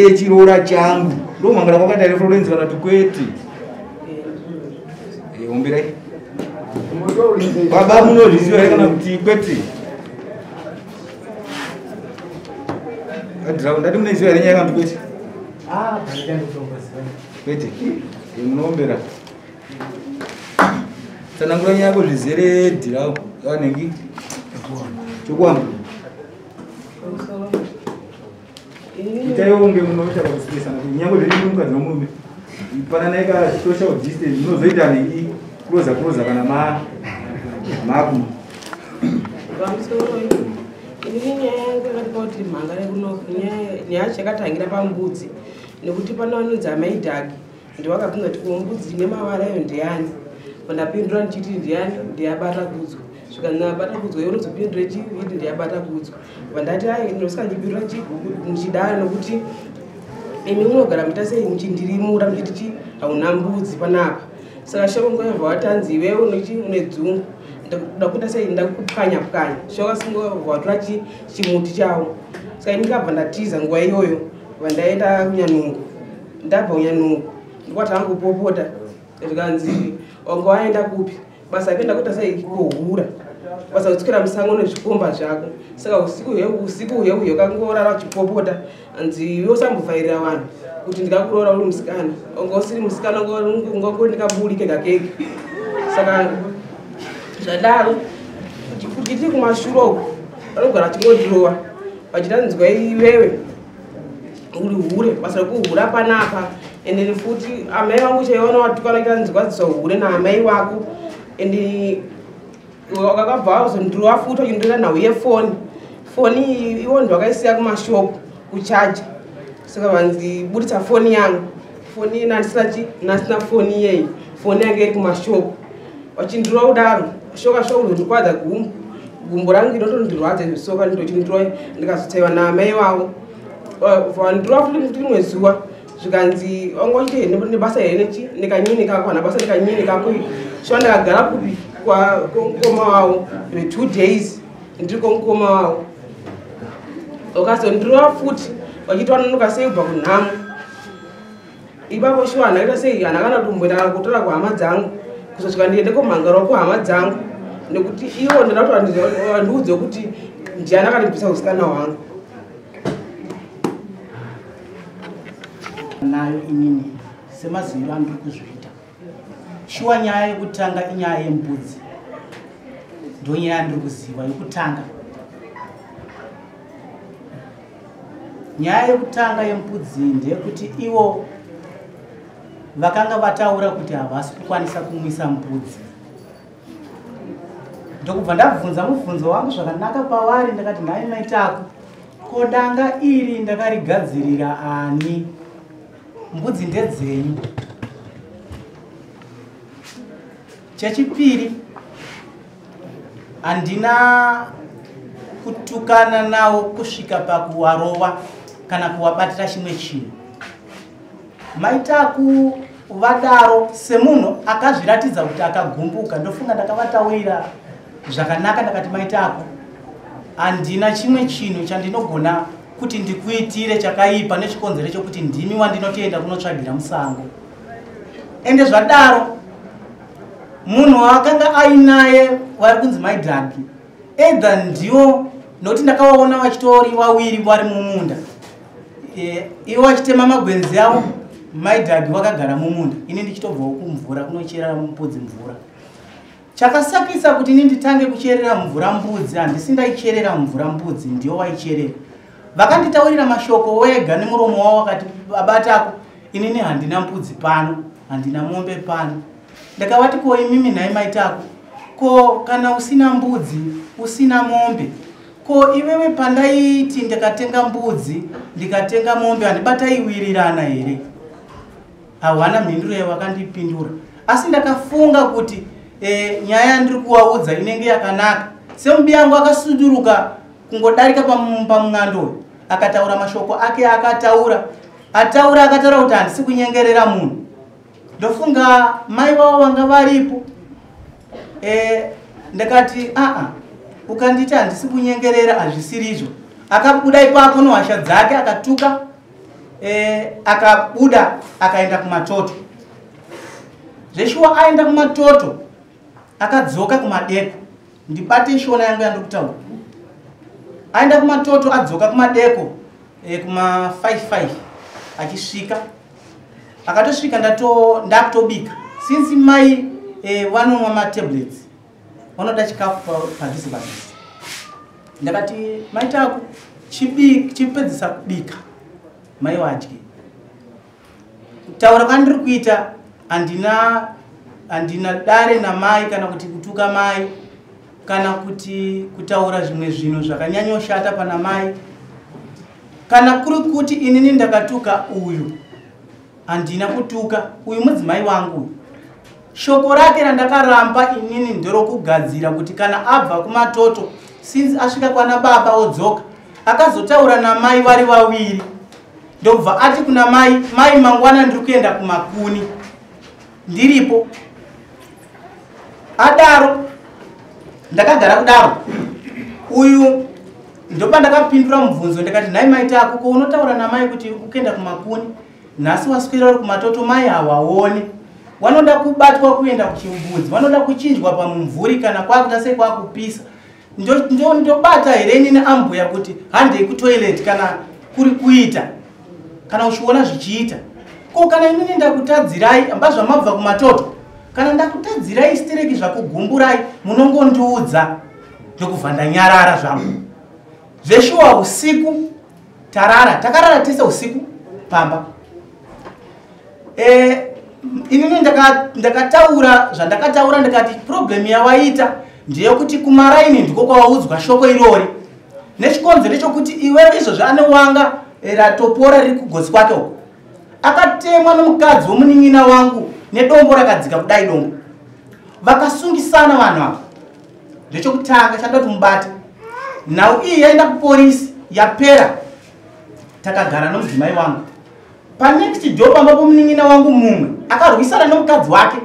Ndeyechiroora changu. Ndomhangara kwakaita here Florence kana kuti kwete? Omberai. Baba munozviziva here kana kuti kwete? Adhirawo ndati munoiziva here nyaya kana kuti kwete? Ah, pandichandikutomboziva. Kwete. Munoombera. Tsanangura nyaya yako zvizere dhirawo. Vanengi. Chokwamba. Itaiwo kunge munoita pakusipesana kuti nyangwe zviri mukadzi nomurume. Pananai ka social distance munozoita nengi kuroza kuroza kana ma maku. Pamusoro inini nyaya yangu yakatipa kuti mhangare kuno nyaya chakatangira pambudzi nekuti pano vanonzi amai Dhagi ndovakabvunza kuti ko mbudzi ine mavara iyo ndeyani, vandapindura ndichiti ndiyani ndeyabata kudzwa, zvikanzi abata kudzwa iwe unozopindura chi iti ndeyabata kudzwa, vandati ai ndosaka ndichipindura chi ndichidaro nekuti imi munogara muita sei muchindirimura muchiti chi hauna mbudzi panapa. Saka shoko nguva yabva watanzi iwewe unechi une dzungu ndakuita sei ndakupwanya pwanya shoko singobva watora chi chimuti chawo. Saka ini ndikabva ndatiza nguva iyoyo vandaenda kunyanungu, ndabva kunyanungu ndikwatanga kupopota zvikanzi wanga waenda kupi basa kuenda kuita sei kuhura basa kutswira musango nezvikomba zvako. Saka usiku hweuyo kangorara uchipopota anzi iwe usambovhairira vanhu kuti ndikakuroora uri musikana, wanga usiri musikana ungangori ndikaburi kega kega. Saka zvadaro kuti tiri kumashure uku vanogara vachingondirova vachitanzwa iwewe uri hure basa rekuhura panapa. Ende futi amai vangu chaivo vanovatukana vachitanzwa dziswa hure naamai vako. Ende wakakabva wazondirova futi vachindirova nhau yefoni. Foni iyi ivo ndo vakaisiya kumashopu kuchaja. Saka vanzi buditsa foni yangu. Foni iyi ndasina foni iyeyi. Foni yangu iri kumashopu. Vachindirova kudaro, shoka shoka kuzondikwadza gumbo. Gumbo rangu rinotondirwadza izvo soka ndochindirova ndikazotsaiwa naamai vavo. Vandirova futi rimwe zuva zvikanzi wanga uchiita nebasa here nechi nekanyini kako hana basa nekanyini kako. So ndakagara kupi kwa mukoma wavo 2 days ndiri kwamukoma wavo. Vakazondirova futi vachiti vanonoka sei kubva kunhamo. Ipapo shuwa handakaita sei hana kana kutomboenda kana kutora kuhama dzangu kuzosvika ndiende komhangarawo kuhama dzangu nekuti ivo ndinoda kuti vandiudze kuti ndiani akandibvisa usikana hwangu. Nayo inini semaziviro andiri kuzviita shuwa nyaya yekutanga inyaya yembudzi, ndonyaya yandiri kuziva yekutanga. Nyaya yekutanga yembudzi ndeyekuti ivo vakanga vataura kuti havasi kukwanisa kumwisa mbudzi. Ndokubva ndabvunza mubvunzo wangu zvakanaka kwavari, ndakati nhai maitako, ko danga iri ndakarigadzirira ani? Mbudzi ndedzenyu. Chechipiri, handina kutukana nawo kusvika pakuwarova kana kuwabatira chimwe chinhu. Maitaku vadaro semunhu akazviratidza kuti akagumbuka, ndofunga ndakavataurira zvakanaka, ndakati maitaku handina chimwe chinhu chandinogona kuti ndikuitire chakaipa nechikonzero chokuti ndimi wandinotoenda kunotsvagira musango. Ende zvadaro munhu waakanga ainaye vari kunzi Maidhagi either ndiwo, nokuti ndakavaona vachitori vawiri vari mumunda, ivo vachitema magwenzi avo, Maidhagi vakagara mumunda, ini ndichitobvawo kumvura kunochera mbudzi mvura. Chakasakisa kuti ini nditange kucherera mvura mbudzi, handisi ndaicherera mvura mbudzi, ndiwo waicherera. Vakanditaurira mashoko wega nemuromo wavo vakati babatako, inini handina mbudzi pano, handina mombe pano. Ndakavati ko imimi nhai maitako, ko kana usina mbudzi usina mombe, ko iwewe pandaiti ndikatenga mbudzi ndikatenga mombe handibataiwirirana here? Hawana mhinduro yavakandipindura, asi ndakafunga kuti nyaya yandiri kuvaudza inenge yakanaka. Semubi yangu akasuduruka kungodarika pamung'ando uyu, akataura mashoko ake akataura, ataura akataura kuti handisi kunyengerera munhu. Ndofunga mai vavo vanga varipo. Ndakati aa, ukanditi handisi kunyengerera hazvisirizvo. Akabuda ipapo nehasha dzake akatuka. Akabuda akaenda kumatoto. Zveshuwa aenda kumatoto akadzoka kumadeko. Ndibate shona yangu yandiri kutaura. Aenda kumatoto adzoka kumadeko kuma 55 achisvika. Akatosvika ndakutobika. Since mai vanomwa matablets vanoda chikafu padhuze padhuze. Ndakati mai Taku chipedzisa kubika mai vadye. Kutaura kwandiri kuita handina dare namai kana kuti kutuka mai kana kuti kutaura zvimwe zvinhu zvakanyanyoshata pana mai. Kana kuri kuti inini ndakatuka uyu, handina kutuka uyu mudzimai wangu. Shoko rake randakaramba inini nderokugadzira kuti kana abva kumatoto, since asvika kwana baba odzoka, akazotaura namai vari vaviri. Ndobva ati kuna mai, mai mangwana ndiri kuenda kumakuni, ndiripo. Adaro ndakagara kudaro. Uyu ndopa ndakapindura mubvunzo ndikati nhai mai Taku, ko unotaura namai kuti ukuenda kumakuni, nhasi waswera uri kumatoto, mai hawaoni. Vanoda kubatwa kuenda kuchimbudzi, vanoda kuchinjwa pamumvuri kana kwakuita sei kwakupisa. Ndobata here inini ambuya kuti handei kutoilet kana kuri kuita, kana uchiona zvichiita. Ko kana inini ndakutadzirai, amba zvamabva kumatoto, kana ndakutadzirai stereki zvakugumburai munongondiudza. Ndokubva ndanyarara zvangu. Zveshuwa usiku tarara, takarara tese usiku pamba. Inini ndakataura zvandakataura, ndikati problem yawaita ndeyekuti kumaraini ndiko kwawaudzwa shoko irori, nechikonzero chokuti iwe izvozvo anowanga ratopora riri kugotsi kwake uko. Akatemwa nomukadzi womunin'ina wangu nedombo rakadzika kudai dombo. Vakasungisana vanhu ava. Ndechokutanga chandoda kuti mubate. Nhau iyi yaenda kuporisi yapera. Takagara nomudzimai wangu. Panext door pamba pomunin'ina wangu mumwe akarwisana nomukadzi wake.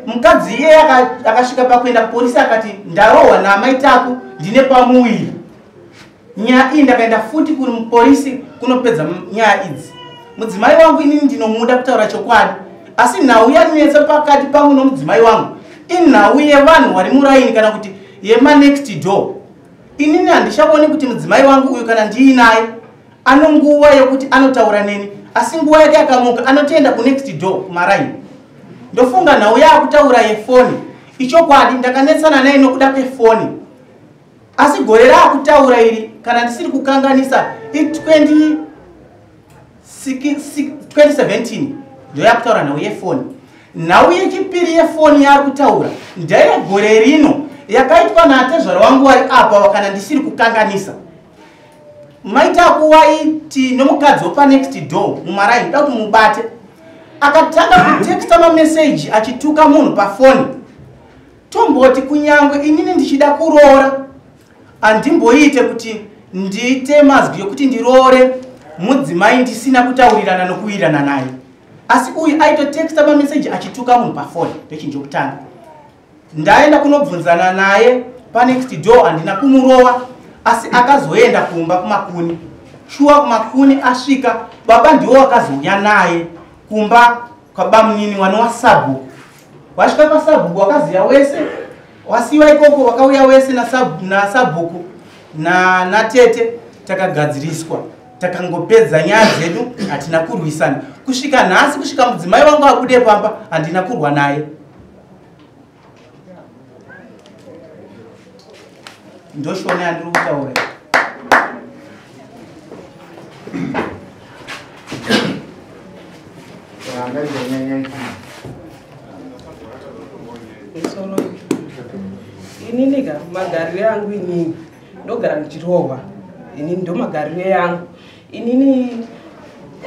Mukadzi iye akasvika pakuenda kuporisi akati ndarohwa namai Taku ndine pamuviri. Nyaya iyi ndakaenda futi kumuporisi kunopedza nyaya idzi. Mudzimai wangu inini ndinomuda kutaura chokwadi, asi nhau yanetsa pakati pangu nomudzimai wangu inhau yevanhu vari muraini kana kuti yemanext door. Inini handichaoni kuti mudzimai wangu uyu kana ndiinaye ano nguva yekuti anotaura neni, asi nguva yake akamuka anotoenda kunext door kumaraini. Ndofunga nhau yaakutaura yefoni ichokwadi, ndakanetsana naye nokuda kwefoni. Asi gore raakutaura iri kana ndisiri kukanganisa i2017 ndo yakutaura nhau yefoni. Nhau yechipiri yefoni yaari kutaura ndeyegore rino yakaitwa natezvara wangu wari apa kana ndisiri kukanganisa. Mai Taku waiti nomukadzi wepanext door mumaraini, da kuti mubate. Akatanga kutexta mameseji achituka munhu pafoni. Tomboti kunyangwe inini ndichida kuroora, handimboite kuti ndiite mazwi yokuti ndiroore mudzimai ndisina kutaurirana nokuwirirana naye. Asi uyu aitotexta mameseji achituka munhu pafoni. Ndechinhu chokutanga. Ndaenda kunobvunzana naye panext door, handina kumurowa, asi akazoenda kumba kumakuni. Shuwa kumakuni asvika, baba ndiwo wakazouya naye kumba kwabamunini wanova sabhuku. Wasvika pasabhuku wakaziya wese, wasiwa ikoko wakauya wese nasabhuku natete, takagadziriswa. Takangopedza nyaya dzedu, hatina kurwisana kusvika nhasi. Kusvika mudzimai wangu abude pamba handina kurwa naye. Ndoshona yandiri kutaura. Inini ka magariro yangu inini ndogara ndichirohwa. Inini ndo magariro yangu. Inini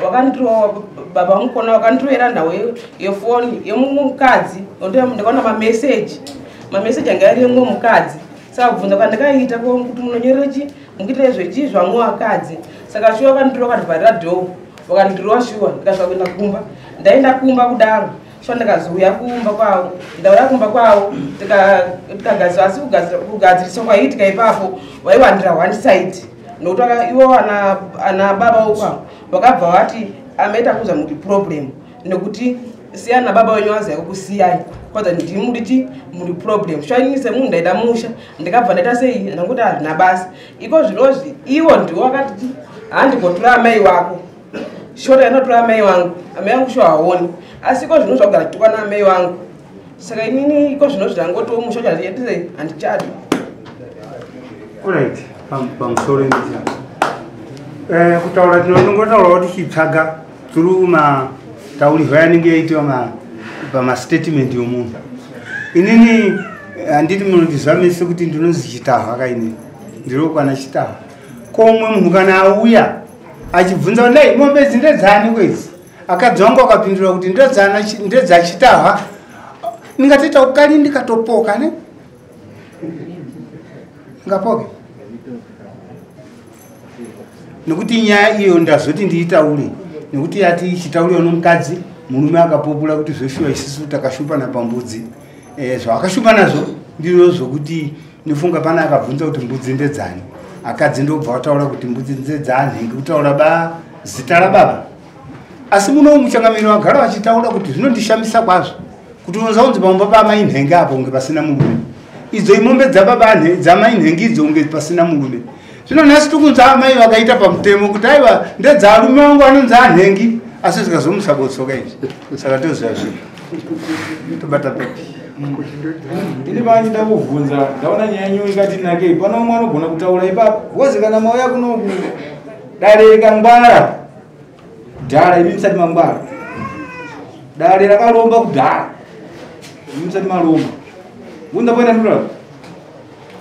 wakandirowa baba mukona wakandiroera nhau yefoni yemumwe mukadzi. Ndakaona mameseji, mameseji anga ari emumwe mukadzi. Saka kubvunza kwandakaita kuti munonyorera chi mukuitira zvechi zvamwe vakadzi. Saka shuwa wakandirowa wakandivharira dhoo, wakandirowa shuwa. Ndikasvika kuenda kumba, ndaenda kumba kudaro shuwa ndikazouya kumba kwavo. Ndauya kumba kwavo tikagadzira, asi kugadziriswa kwaiitika ipapo waiwandira one side, nokuti ivo ana baba ukwa Vakabva vati amaita kuza muri problem nekuti siyana baba wenyu waziya kukusiyai kwanza ndimuriti muri problem. Sha ini semunhu ndaida musha, ndikabva ndaita sei, ndanguti hazvina basa iko zvinozvi. Ivo ndiwo vakatiti handikotora amai wako shota, yanotora amai wangu, amai vangu sho haoni, asi iko zvino zvakugara chitukwa naamai vangu. Saka inini iko zvino zvangotiwo musha chatisei handichadi. Alright, pamusoro nditi kutaura tinongotaura kuti chitsvaga through mataurirwo yanenge yaitiwa pamastatement yomunhu. Inini handiti munondiziva kuti ndinonzi Chitahwa kainini, ndirokwana Chitahwa. Ko umwe munhu kana auya achibvunza kuti dai mombe idzi ndedzani kwedzi, akadzi wangu akapindura kuti ndedzaChitahwa, ndingatoita ukali ndikatopoka ne ngapoke, nekuti nyaya iyo ndazoti ndiitaure nekuti yati ichitauriwa nomukadzi, murume akapopura kuti zvoshuwa isusu takashupana pambudzi. Zvavakashupa nazvo ndizvo zvokuti ndofunga pana akabvunza kuti mbudzi ndedzani, akadzi ndobva wataura kuti mbudzi ndedzanhenge, kutaura ba zita rababa. Asi muno muchangamiri vagara vachitaura kuti zvinondishamisa kwazvo kuti unonza kunzi pamumba pamai Nhengi apo unge pasina murume, idzo imombe dzababa dzamai Nhengi idzo unge pasina murume. Zvino nhasi tikunzi amai vakaita pamutemo kuti aiwa ndedzarume vangu vanonzi anhengi, asi zvikazomusabotsoka izvi, saka toziva zvinhu tobata pepi. Ini paanida kuvhunza, ndaona nyaya yenyu ikati nakei, pana umwe anogona kutaura ipapo wozi kana mauya kunoku dare rikangwara kudhara, imi musati mangwara, dare rakaromba kudhara, imi musati maromba. Munda paina ndura,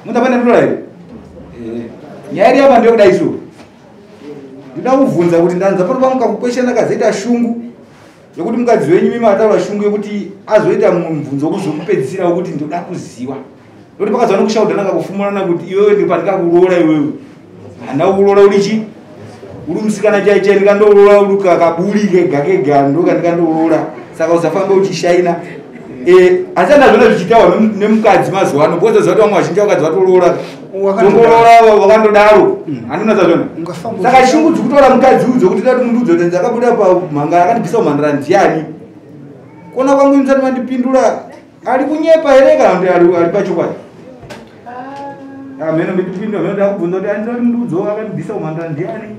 munda paina ndura here? Nyaya iri apa ndeyekudai so, ndinoda kuvhunza kuti ndanza pano pangu kakukweshana kazoita shungu yekuti mukadzi wenyu mimi ataura shungu yekuti azoita mubvunzo wekuzokupedzisira wekuti ndoda kuziva, nokuti pakazova nokushaudhana kakufumurana kuti iwewe ndipandikakuroora, iwewe handa kuroora uri chi uri musikana chai chai, ndikandoroora uri kakaburi kega kega, ndokandikandoroora, saka usafambe uchishaina. Asi andazviona zvichitaurwa nemukadzi mazuva ano, because ziva kuti vamwe vazhinji vakadzi vatoroora tongoroora vakandodaro, handina zvazvona. Saka shungu dzikutora mukadzi udzo kuti dati mundu udzo dzakabuda pamhangara akandibvisa kumhandara ndiani? Kuona kwangu musati mandipindura, ari kunyepa here kana kuti ari pachokwadi? Mheno ndipindura, mheno ndakubvunza kuti andina kuti mundu udzo akandibvisa kumhandara ndiani?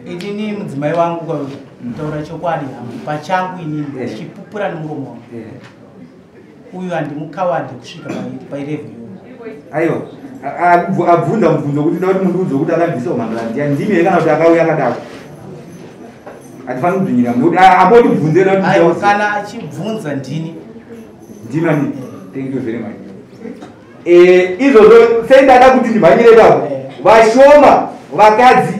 Inini mudzimai wangu, kutaura chokwadi pachangu, inini ndichipupura nemuromo wangu, uyu handimukawadhe kusvika pailevel iyoyo. Aiwa, abvunza mubvunzo kuti nda kuti mundu udzo kuti akandibvisa kumhandara ndiani, ndimi here kana kuti akauya akadaro? Hatifaniri kubvinyira nekuti ambotibvunze. Aiwa, kana achibvunza ndini. Ndimani? Thank you very much. Izvozvo sei ndada kuti ndimhanyire ipapo, vashoma vakadzi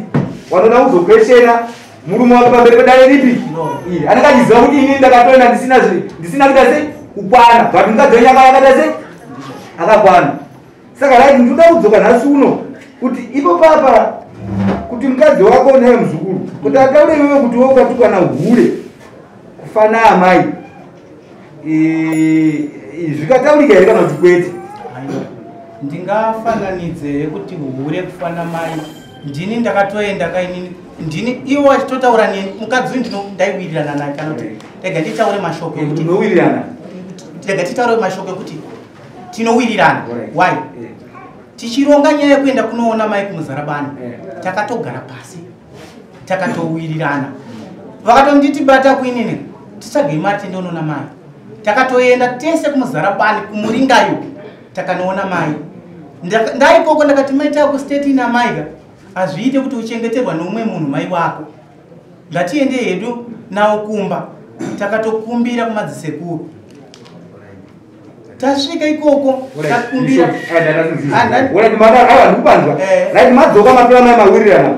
vanoda kuzokweshena murume wake pamberi pedare ripi iri, anenge achiziva kuti inini ndakatoenda ndisina ndisina kuita sei kukwana, but mukadzi wenyu akata sei akakwana. Saka right, ndinoda kudzoka nhasi uno kuti ipo papa kuti mukadzi wako naye muzukuru kuti ataure iwewe kuti we ukatukana hure kufana amai, zvikataurika here kana kuti kwete? Aiwa, ndingafananidze kuti hure kufana mai? Ndini ndakatoenda kainini, ndini iwo achitotaura neni mukadzi uyu, ndino ndaiwirirana naye, kana kuti rega nditaure mashoko ekuti Munowirirana. Rega titaure mashoko ekuti tinowirirana. Why? Tichironga nyaya yekuenda kunoona mai kuMuzarabani, takatogara pasi takatowirirana, vakatonditi bata kuinini titsvagei mari tiendonoona mai. Takatoenda tese kuMuzarabani kumuringayo, takanoona mai. Ndaikoko ndakati mai takustate ina mai ka, hazviite kuti uchengeterwa neumwe munhu mai wako, ngatiende hedu nawo kumba. Takatokumbira kumadzisekuru, tasvika ikoko takumbira. Aiwa, ndikupanzwa. Right, madzoka matora mai mawirirana.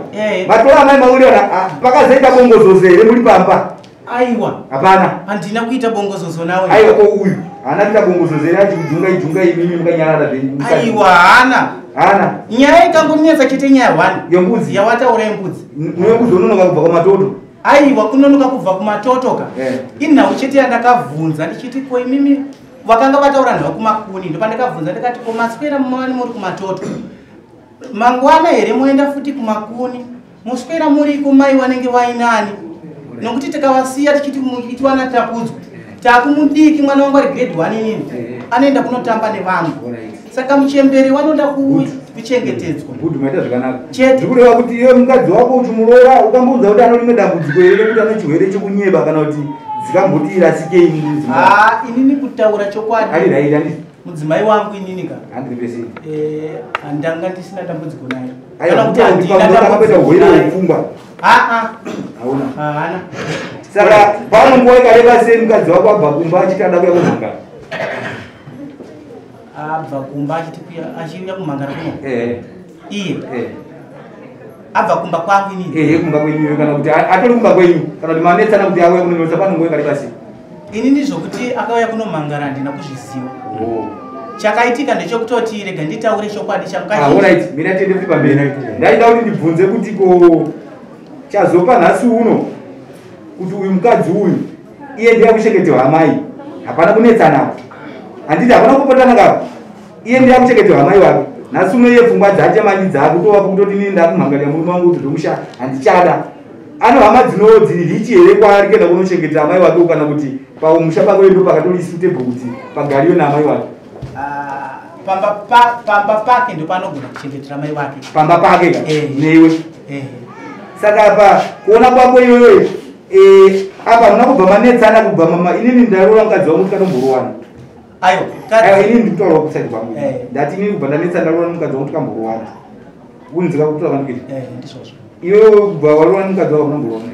Matora mai mawirirana, pakazoita bongozozo here muri pamba? Aiwa. Hapana? Handina kuita bongozozo nawe. Aiwa, ko uyu haana kuita bongozozo here achikujunga ijunga imimi mukanyarara zvenyu? Aiwa, haana. Haana. Nyaya ikangonetsa chete nyaya one. Yembudzi. Yawataura yembudzi. Neyembudzi unonoka kubva kwamatoto. Aiwa, kunonoka kubva kumatotoka inhau chete yandakabvunza ndichiti ko imimi vakanga vataura nhau kumakuni, ndopandakabvunza ndikati ko maswera mumawani muri kumatoto, mangwana here moenda futi kumakuni? Muswera muriko mai vanenge vainani, nokuti tikavasiya tichiti itiwana Takudzwa, Takumudiki, mwana wangu ari grade 1 inini, anoenda kunotamba nevamwe. Saka muchemberi wanoda kuchengetedzwa. Good, maita zvakanaka. Chete. Zvikureva kuti iwe mukadzi wako uchimuroora, ukamboudza kuti ano rimwe dambudziko here rekuti ane chirwere chekunyeba, kana kuti dzikamboti irasikei mudzimai? Haa, inini kutaura chokwadi, Ari right, handiti? Mudzimai wangu inini ka, 100%. Handanga ndisina dambudziko naye. Aiwa, Kana kuti kuti handina pamuroora akamboita dambudziko urwere naye. hwepfungwa? Aa. Hauna? Haana. Saka pano nguva ikareba sei mukadzi wako abva kumba achiti ada kuya kumhangara? Abva kumba achiti achiuya kumhangara kuno? Iye abva kumba kwangu inini? Ehe, kumba kwenyu, kana kuti atori kumba kwenyu, kana kuti manetsana kuti auya kunonotsa, pano nguva ikareba sei? Inini zvokuti akauya kunomhangara handina kuzviziva. Chakaitika ndechekutoti, rega nditaure chokwadi changu. Ah, alright, mira tiende futi pamberi. Ndaida kuti ndibvunze kuti ko chazopa nhasi uno kuti uyu mukadzi uyu iye ndiye akuchengeterwa amai, hapana kunetsana, handiti? Hapana kupotana kapa, iye ndiye akuchengeterwa amai wake. Nhasi uno iye pfungwa dzache mani dzakutovapo kutoti inini ndakumhangarira murume wangu kuti zvomusha handichada. Ano hama dzino dziri richi here kwaari kuenda kunochengetera amai wake, kana kuti pamusha pako ndo pakatori suitable kuti pagariwe naamai wake? Ah, pamba pake ndo paanogona kuchengetera mai wake. Pamba pake ka? Eh. Newe? Eh. Saka apa kuona kwako iwewe, apa hamuna kubva manetsana kubva mama inini ndaroora mukadzi wangu tikatomborowana? Aiwa. Aiwa, inini ndikutaurawo kuside kwangu. Eh. Ndati inini kubva ndanetsa ndaroora mukadzi wangu tikamborowana, unzika kutaura kwandikuita? Eh, ndizvozvo. Iwewe kubva waroora mukadzi wako unomborowana?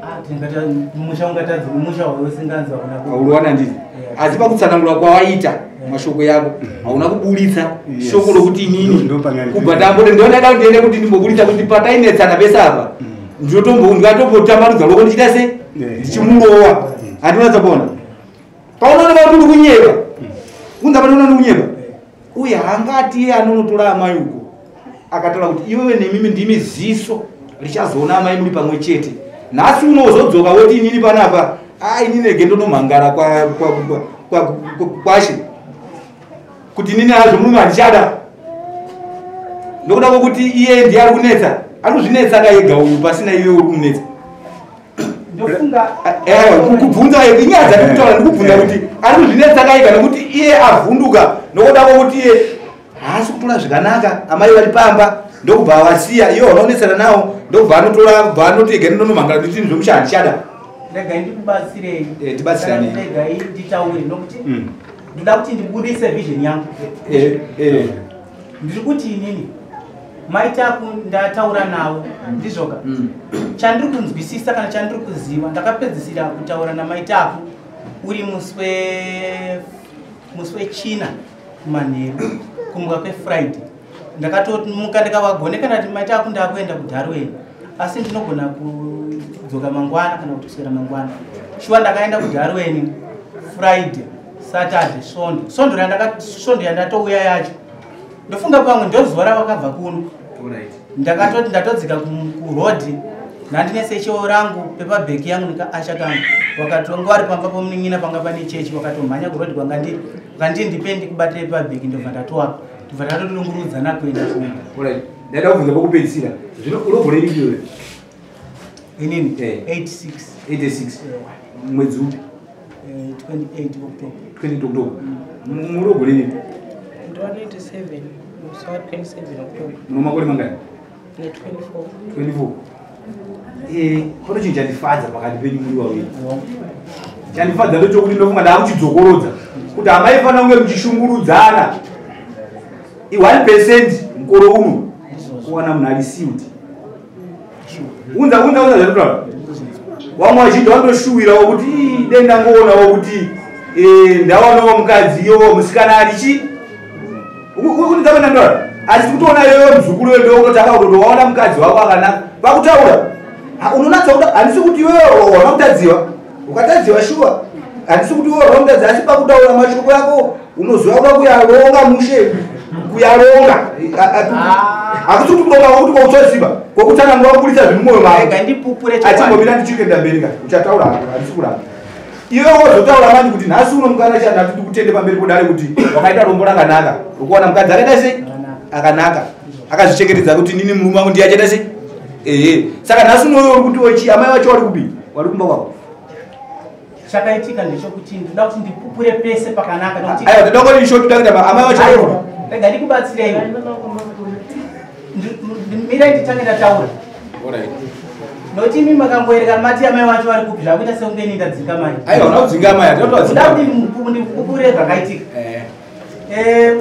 Ah, tingati musha ungatadzi, musha usinganzi hauna Haurowana, nditi? Eh. Asi pakutsanangura kwawaita mashoko yako hauna kuburitsa shoko rokuti inini kubva ndamboti ndinoda kuti ndiende kuti ndimboburitsa kuti patainetsana pese apa ndikatombotambanudza ruoko ndichiita se ndichimurowa. Handinatsa kuona paunooneka kuti uri kunyeba, unza panoona uri kunyeba uye hangati iye anonotora amai uko akataura kuti iwewe nemimi ndimi ziso richazoona amai muri pamwe chete. Nhasi unozodzoka woti inini panapa a inini rege ndonomhangara kwashe kuti inini hazvo murume handichada, nokuda kwokuti iye ndiye ari kunetsa, ari kuzvinetsa kaega uyu pasina iwe uri kumunetsa. Ndofunga Kubvunza inyaya dzati kutaura, ndikubvunza kuti ari kuzvinetsa kaega nekuti iye avhunduka nokuda kwokuti iye haasi kutora zvakanaka amai vari pamba, ndokubva avasiya iye wanaonetsana nawo, ndokubva anotora bva anoti ega ndinonomhangara nditi zvomusha handichada. Regai ndikubatsirei. Eh, tibatsiranei. Kana regai nditaure, nokuti ndoda kuti ndibudise vision yangu. Ndiri kuti inini maitaku ndataura navo, ndizvoka? Chandiri kunzwisisa kana chandiri kuziva, ndakapedzisira kutaura namaitaku uri musi wechina kumanheru, kumuka kweFriday. Ndakatomuka ndikavagoneka, ndati maitaku ndakuenda kuDarwen, asi ndinogona kudzoka mangwana kana kuti kuswera mangwana. Shuwa ndakaenda kuDarwen Friday, Saturday, Svondo. Svondo yandatouya yacho, ndofunga pamwe ndozuva ravakabva kuno. Ndakatoti ndatodzika kurodhi, ndandine satchel rangu, paper bag yangu nekaasha kangu. Wakatonga vari pamba pomunin'ina, panga pane chechi. Wakatomhanya kurodhi kwanga ndiri, wakandii ndipe ndikubatire paper bag. Ndobva ndatoapa, ndobva ndatodungurudzana kuenda kumba. Alright. Ndaida kubvunza pokupedzisira zvino, unogore ripi iwe? Inini? Eh. 86. 86, mwedzi upi? 28 October. 20 October. Muri wegore ripi? Ndiwa 97, musi wa 27 October. Muno makore mangani? Ne24. 24. Pano chinhu chandifadza pakati penyu muri vaviri, chandifadza ndechokuti ndofunga ndaakuchidzokorodza kuti hamaifanira kunge muchishungurudzana. I1% mukoro uno kuwana munhu ari sealed. Unza unza unza zvatotaura, vamwe vazhinji vanotoshuwirawo kuti, "Ii, dei ndangoonawo kuti ndawanawo mukadzi iyowo musikana ari chi unidzakuenda." Asi kutoona iyoyo muzukuru wedo kutotanga kutoti waona mukadzi wako akanaka pakutaura. Ha, unonatsa kuda. Handisi kuti iwewe wana kutadziwa, ukatadziwa shuwa, handisi kuti iwewe wana kutadziwa, asi pakutaura mashoko yako unoziva kuda kuyaronga mushe, kuyaronga. Hakusi kuti kuronga kwakuti kwauchaziva kwokutsanangura kuburitsa zviri mumwoyo mako. Rega ndipupure chokwadi. Achimbomira ndichikuenda mberi ka, uchataura hako, handisi kuramba. Iwe wozotaura manje kuti nhasi uno mukana chanhatu ndikutende pamberi podare kuti wakaita rombo rakanaka rokuwana mukadzi akaita sei, akanaka, akazvichengetedza, kuti nini murume wangu ndiye achaita sei. Ehe, saka nhasi unoyo uri kuti ochi amai vacho vari kupi? Vari kumba kwako. Chakaitika ndechekuti ndinoda kuti ndipupure pese pakanaka nokuti Aiwa, ndoda kuti short toda kuti amai vacho vari kupi. Rega ndikubatsireiwo. Mirai nditange ndataura. Alright. Nokuti imi makangoerekana mati amai vacho vari kupi, zvakuita sekunge ini ndadzinga mai. Aiwa, unodzinga amai, Ndoda hatinotoadzinga. kuti ndipupure zvakaitika.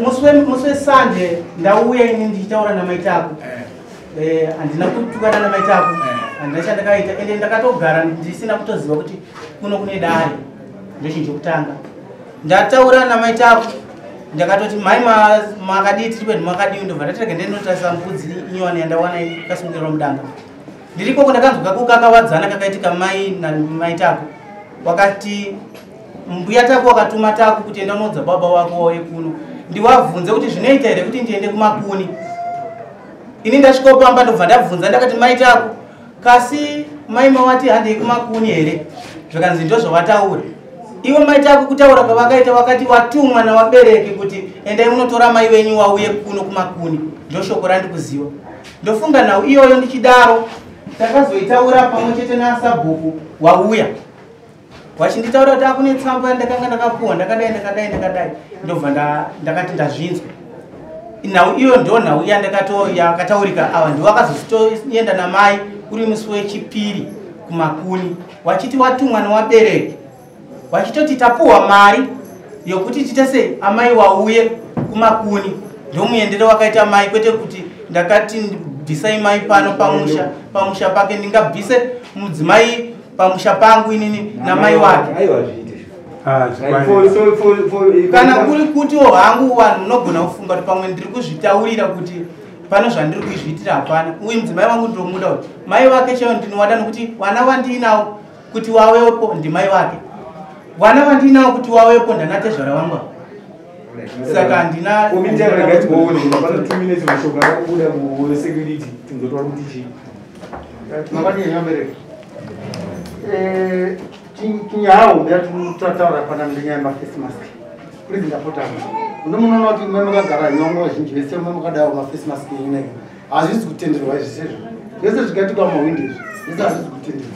Musi weSunday ndauya ini ndichitaura namai Taku. Handina kutukana namai Taku, handina chandakaita, ende ndakatogara ndisina kutoziva kuti kuno kune dare. Ndochinhu chokutanga. Ndataura namai Taku, ndakatoti mai makadii, tiri kwedu makadii, ndobva ndati rega ndinotarisa mbudzi inyowani yandawana ikasungirwa mudanga. Ndiri ikoko ndakanzwa kukakavadzana kakaitika mai namai Taku. Wakati mbuya Taku wakatuma Taku kuti enda unoudza baba wako wauye kuno, ndiwabvunze kuti zvinoita here kuti ndiende kumakuni. Ini ndasvika pamba ndobva ndabvunza, ndakati mai Taku, kasi mai mawati handei kumakuni here? Zvakanzi ndozvawataura ivo mai Taku. Kutaura kwavakaita wakati watumwa navabereki kuti endai munotora mai venyu wauye kuno kumakuni. Ndoshoko randikuziva. Ndofunga nhau iyoyo ndichidaro takazoitaura pamwe chete nasabhuku wauya wachinditaura kuti akune tsamba yandakanga ndakapuwa, ndakadai ndakadai ndakadai. Ndobva ndakati ndazvinzwa. Nhau iyo ndo nhau yakataurika. Ava ndiwo akazotoenda namai uri musi wechipiri kumakuni, wachiti watumwa newabereki, wachitoti tapuhwa mari yokuti tiite sei amai wauye kumakuni. Ndomuendere wakaita mai, kwete kuti ndakati bvisai mai pano pamusha pake. Ndingabvise mudzimai pamusha pangu inini namai wake? Aiwa, zviite. Ah, Right, so for Kana kuri kutiwo hangu vanhu munogona kufunga kuti pamwe ndiri kuzvitaurira kuti pano zvandiri kuzviitira, hapana. Uyu mudzimai wangu ndinomuda, kuti mai vake chaivo ndinovada, nokuti vana vandiinawo kuti wawepo ndimai vake, vana vandiinawo kuti wawepo ndanatezvara vangu ava. Saka handina Komiti yakarega tione pano 2 minutes, mashoko akabuda ku security, tinzotaura kuti chii. Makadini vabereki? Nyaya hombe yatataura pana ndenyaya yemaface mask. Please, ndapota, muno munoona kuti mai makagara nyongo vazhinji vese mai makadawo maface mask enyu. Hazvisi kutenderwa izvi, sezvo zvese zvikaitika mumahwindi izvi zvese hazvisi kutenderwa.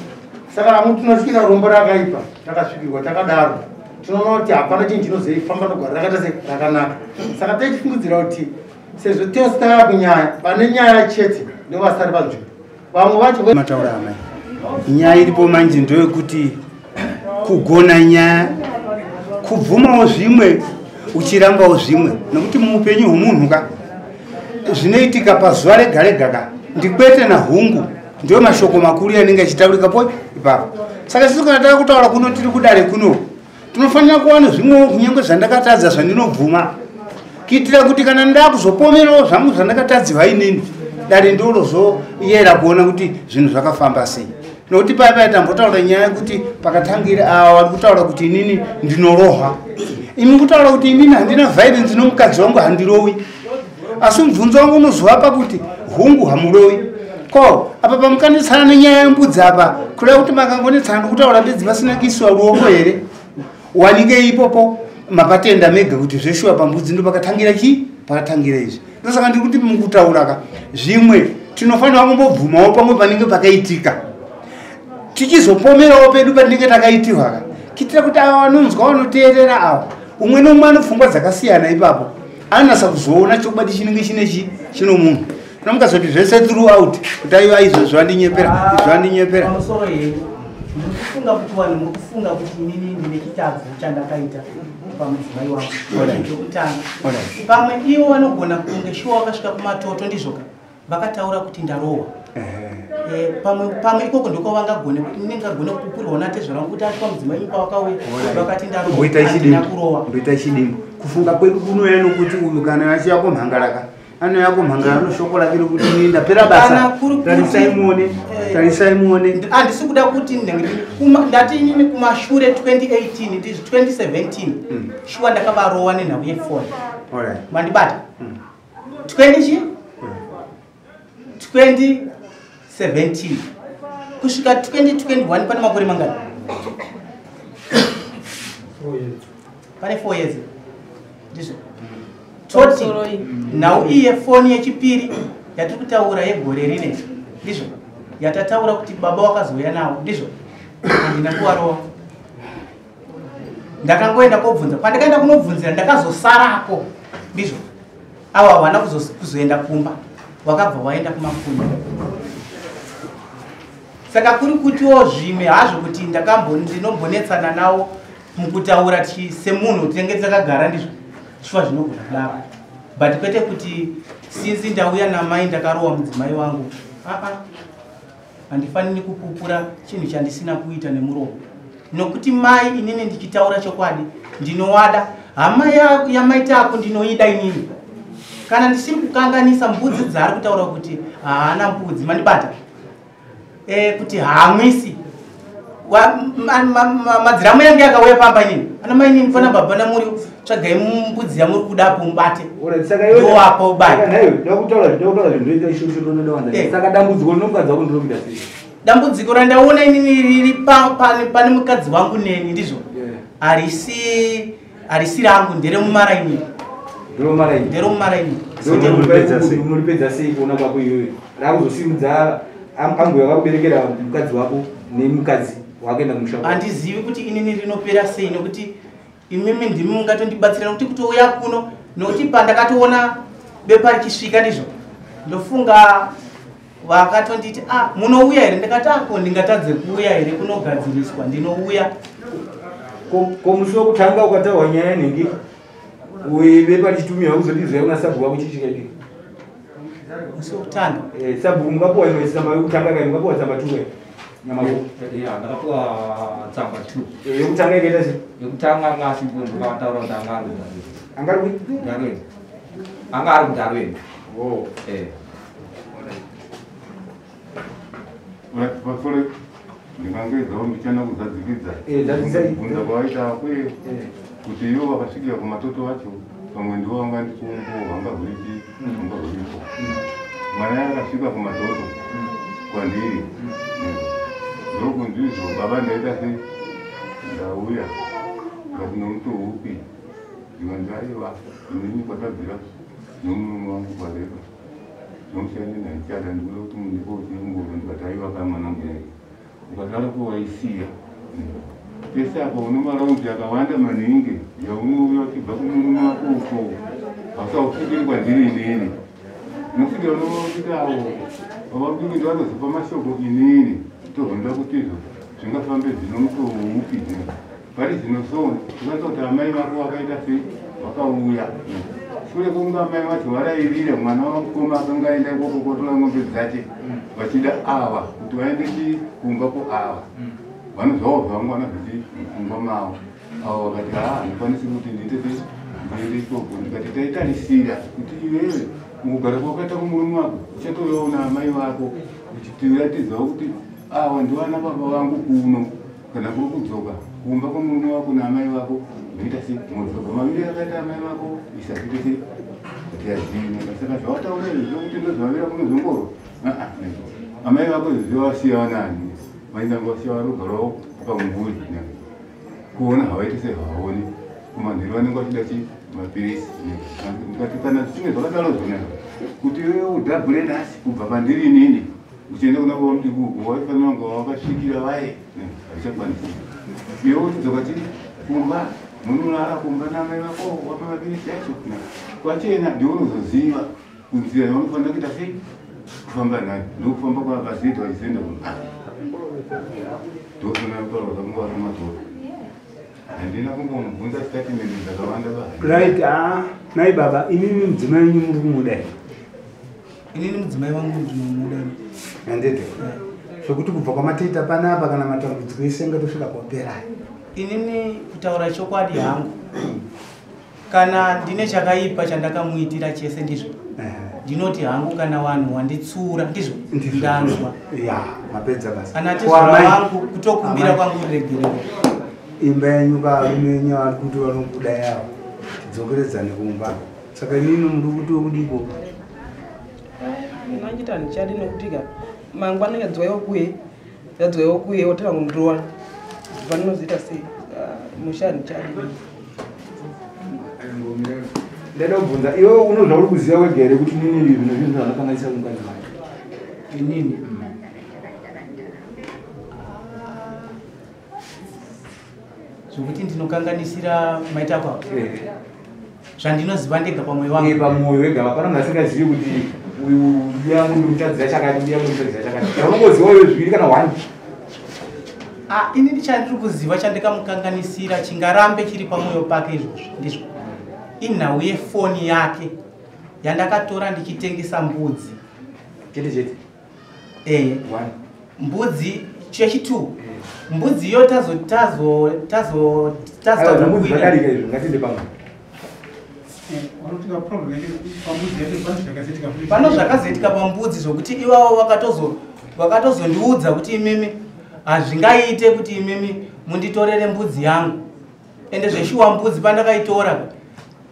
Saka amu tinosvikira rombo rakaipa takasvikirwa takadaro, tinoona kuti hapana chinhu chinozoifamba nogara rakaita se rakanaka. Saka taichifungidzira kuti sezvo tose tava kunyaya, vane nyaya chete ndovasari panzvimbo, vamwe vacho Mataura amai, nyaya iripo manje ndeyekuti kugona nyaya kubvumawo zvimwe uchirambawo zvimwe, nokuti muupenyu hwomunhu ka zvinoitika pazuva rega rega ka ndikwete nahungu, ndiyo mashoko makuru anenge achitaurika po ipapo. Saka isusu kana tava kutaura kuno, tiri kudare kuno, tinofanira kuwana zvimwewo kunyange zvandakatadza zvandinobvuma, kuitira kuti kana ndakuzopomerawo zvangu zvandakatadziwa inini, dare ndorozoyera kuona kuti zvinhu zvakafamba sei. Nokuti paya paya tambotaura nyaya yekuti pakatangira ava vari kutaura kuti inini ndinorohwa, imi kutaura kuti inini handina violence nomukadzi wangu, handirowi. Asi mubvunzo wangu unozovapa kuti hungu hamurowi, ko apa pamukanetsana nenyaya yembudzi apa, kureva kuti makangonetsana nokutaura bedzi pasina kuisiwa ruoko here? Wanike ipopo mapatenda mega kuti zveshuwa pambudzi ndo pakatangira chii, pakatangira izvi. Ndosaka ndiri kuti mukutaura ka zvimwe tinofanira kumbobvumawo pamwe panenge pakaitika, tichizopomerawo pedu patinenge takaitirwa ka, kuitira kuti ava vanonzwa vanoteerera ava, umwe neumwe ane pfungwa dzakasiyana ipapo, anonasa kuzoona chokwadi chinenge chine chi chino munhu. Nomukazoti zvese throughout kuti aiwa, izvo zvandinyepera, izvo zvandinyepera. Pamusoro henyu, ndiri kufunga kuti vanhu muri kufunga kuti inini ndine chitadzo chandakaita pamudzimai wangu. Chokutanga, pamwe ivo vanogona kunge shuwa wakasvika kumatoto, ndizvoka vakataura kuti ndarohwa. Pamwe ikoko ndiko vangagone kuti ndingagone kupupurwa natezvara vangu kuti asvika mudzimai wenyu pawakauya vakati ndarohwa, Mboita handina chidimbu. kurohwa. Mboita chidimbu. Kufunga kwedu kunouya nokuti uyu kana achiya kumhangaraka, anouya kumhangara noshoko rake rokuti ini ndapera Kana basa. kuri kuti- Tarisai muone. Tarisai muone. Handisi kuda kuti ndati inini kumashure 2018, ndizvo 2017, shuwa ndakavarowa nenhau yefoni. Mandibata? 20 chi 2017 kusvika 2021 pane makore mangani? Pane 4 years, ndizvo? Toti nhau iyi yefoni yechipiri yatiri kutaura yegore rine, ndizvo? Yatataura kuti baba wakazouya nawo, ndizvo? Handina kuwarova. Ndakangoenda kobvunza. Pandakaenda kunobvunzira ndakazosarako, ndizvo? Avo havana kuzoenda kumba, wakabva waenda kumakundi. Saka kuri kutiwo zvimwe hazvo kuti ndinombonetsana nawo mukutaura semunhu tinenge takagara, ndizvo? Shuwa zvinogona kudaro, but kwete kuti sinzi ndauya namai ndakarowa mudzimai wangu. Aa, handifaniri kupupura chinhu chandisina kuita nemuromo, nokuti mai inini ndichitaura chokwadi ndinowada hama yamaitako, ndinoida inini. Kana ndisiri kukanganisa mbudzi dzaari kutaura kuti haana mbudzi, mandibata kuti haamwisi madziramu yange akauya pamba inini ana mainini fana baba namuri tsvagai mbudzi yamuri kudapo mubate ndowapo baiSaka dambudziko rinomukadzi wako ndinokuita sei? Dambudziko randaona inini riri pane mukadzi wangu neni, ndizvo? Harisi rangu, nderemumaraini. Nderemumaraini. Unoripedza sei kuona kwako iyoyo? Rakuzosimudza ambuya vakuberekera mukadzi wako nemukadzi wakaenda kumusha. Handizivi kuti inini rinopera sei, nokuti imimi ndimi mungatondibatsira, nokuti kutouya kuno, nokuti pandakatoona bepa richisvika, ndizvo, ndofunga vakatonditi a munouya here? Ndikati ako ndingatadze kuuya here kunogadziriswa, ndinouya. Ko musi wekutanga ukataurwa nyaya nhingi bepa richitumirwa kuzodizwa kuna sabhuku wako, chii chikaitika? Musi wekutanga? Sabhuku, mukapuwa imwe tsamba yekutanga kai? Mukapuwa tsamba 2 kai, Nyamako? Ndakapuwa tsamba 2. Yekutanga ikaita sei? Yekutanga anga asipo, ndokataura kuti anga ari kuDarwin. Anga ari kui? Darwin. Anga ari kuDarwin. Oh. Pasore, ndingangezawo ndichana kuzadzikidza kubvunza kwawaita kuye kuti ivo vakasvikira kumatoto acho, pamwe ndivo vanga ndichiumbo hwanga hurichi hwanga huripo. Mwana akasvika kumatoto kwandiri, ndokunzizvo baba ndaita sei, ndauya ngati nomuto upi? Ndikanzi aiwa, inini kwatabvira nomurume wangu kwareba nomushandi naichada, ndikuda kuti mundipo uchingoro. Ndikati aiwa kamwana muyai, ukadaro kuwaisiya pese apa une maraundi akawanda maningi yaunouya uchibva kumurume wako uko, hausausvikiri kwandiri inini, unosvikira unoita avo vavadiki ndovanozopa mashoko inini, tozonoda kuti izvo zvingafambe zvino mutoo upi zvino pari zvino. So tingaita kuti amai vako vakaita sei, vakauya shure kwokunge amai vacho varairira mwana wamukoma akanga aenda ikoko kotora ng'ombe dzache, vachida ava kuti vaende kumba kuava vanozvawo zvavangwana zvichi mupfungwa mavo. Avo vakati haa, handikwanisi kuti ndiite sei, ndiende ikoko. Ndikati taitarisira kuti iwewe mukugara kwakaita kumurume wako uchatouyawo naamai vako uchitiratidzawo kuti awa ndivana baba vangu kuno. Kana kuri kudzoka kumba kwemurume wako naamai vako, unoita sei, modzoka maviri akaita amai vako, isazviite sei kuti azvina. Saka zvawataura izvi zvokuti ndozvavira kunozongorwa, amai vako izvi vasiya vanani vainanga vasiya varogarawo pamumvuri kuona havaiti sehavaoni kumanheru vanenge vachida chi mapirisi. Ndikati kana zvichinge zvakadaro zvona kuti iwewe udhabhure nhasi kubva pandiri inini uchienda kuna baba mudiki uko waifanira kunge wakasvikira vaye, hazvichakwanisi. Iwe uchidzoka chi kumba munorara kumba namai vako wapa mapirisi acho kwachena, ndiwe unozoziva kunzira yaunofanira kuita sei kufamba nayo. Ndokufamba kwavakazoita vachizoenda kumba, ndofanira kutaura zvakunga vari matoro. Handina kumbomubvunza statement dzakawanda ba. Right, ah, nai baba, imimi mudzimai wenyu muri kumuda here? Inini mudzimai wangu ndinomuda. Handete zvokuti kubva kwamatoita panapa kana matambudziko ese angatosvika kwapera? Inini kutaura chokwadi hangu, kana ndine chakaipa chandakamuitira chese, ndizvo, ndinoti hangu kana vanhu wanditsura, ndizvo, ndanzwa. Ya, mapedza basa. Kana tezvara wangu kutokumbira kwangu ruregerero. Imba yenyu kavarume venyu vari kuti vanobuda yavo tidzokeredzane kumba, saka imimi muri kuti wekudiko? Ndachiti handichadi nokuti ka mangwana yadzwaiwa kuye, yadzwaiwa kuye wotanga kundirowa, paninozoita sei? Ah, musha handichadi. Ndaida kubvunza iwe, uno zvauri kuziva wega here kuti nini zvinhu zvinhu zvanokanganisa kumukadzi wake? Inini Zvokuti ndinokanganisira maita kwavo zvandinoziva ndega pamwoyo wangu. Pamwoyo wega hapana munhu asingazivi kuti uyu yangu ndikutadzira chakati, uyu yangu ndikutadzira chakati. Chaunongoziva iwe zviviri kana 1. Inini chandiri kuziva chandikamukanganisira chingarambe chiri pamwoyo pake izvozvo ndizvo inhau yefoni yake yandakatora ndichitengesa mbudzi. Chete chete. Mbudzi chechi2. Mbudzi iyo tazo mbudzi zvadarika izvo, ngatiende pamwe. Pano zvakazoitika pambudzi zvokuti ivavo vakatozondiudza kuti imimi hazvingaite kuti imimi munditorere mbudzi yangu. Ende zveshuwa mbudzi pandakaitora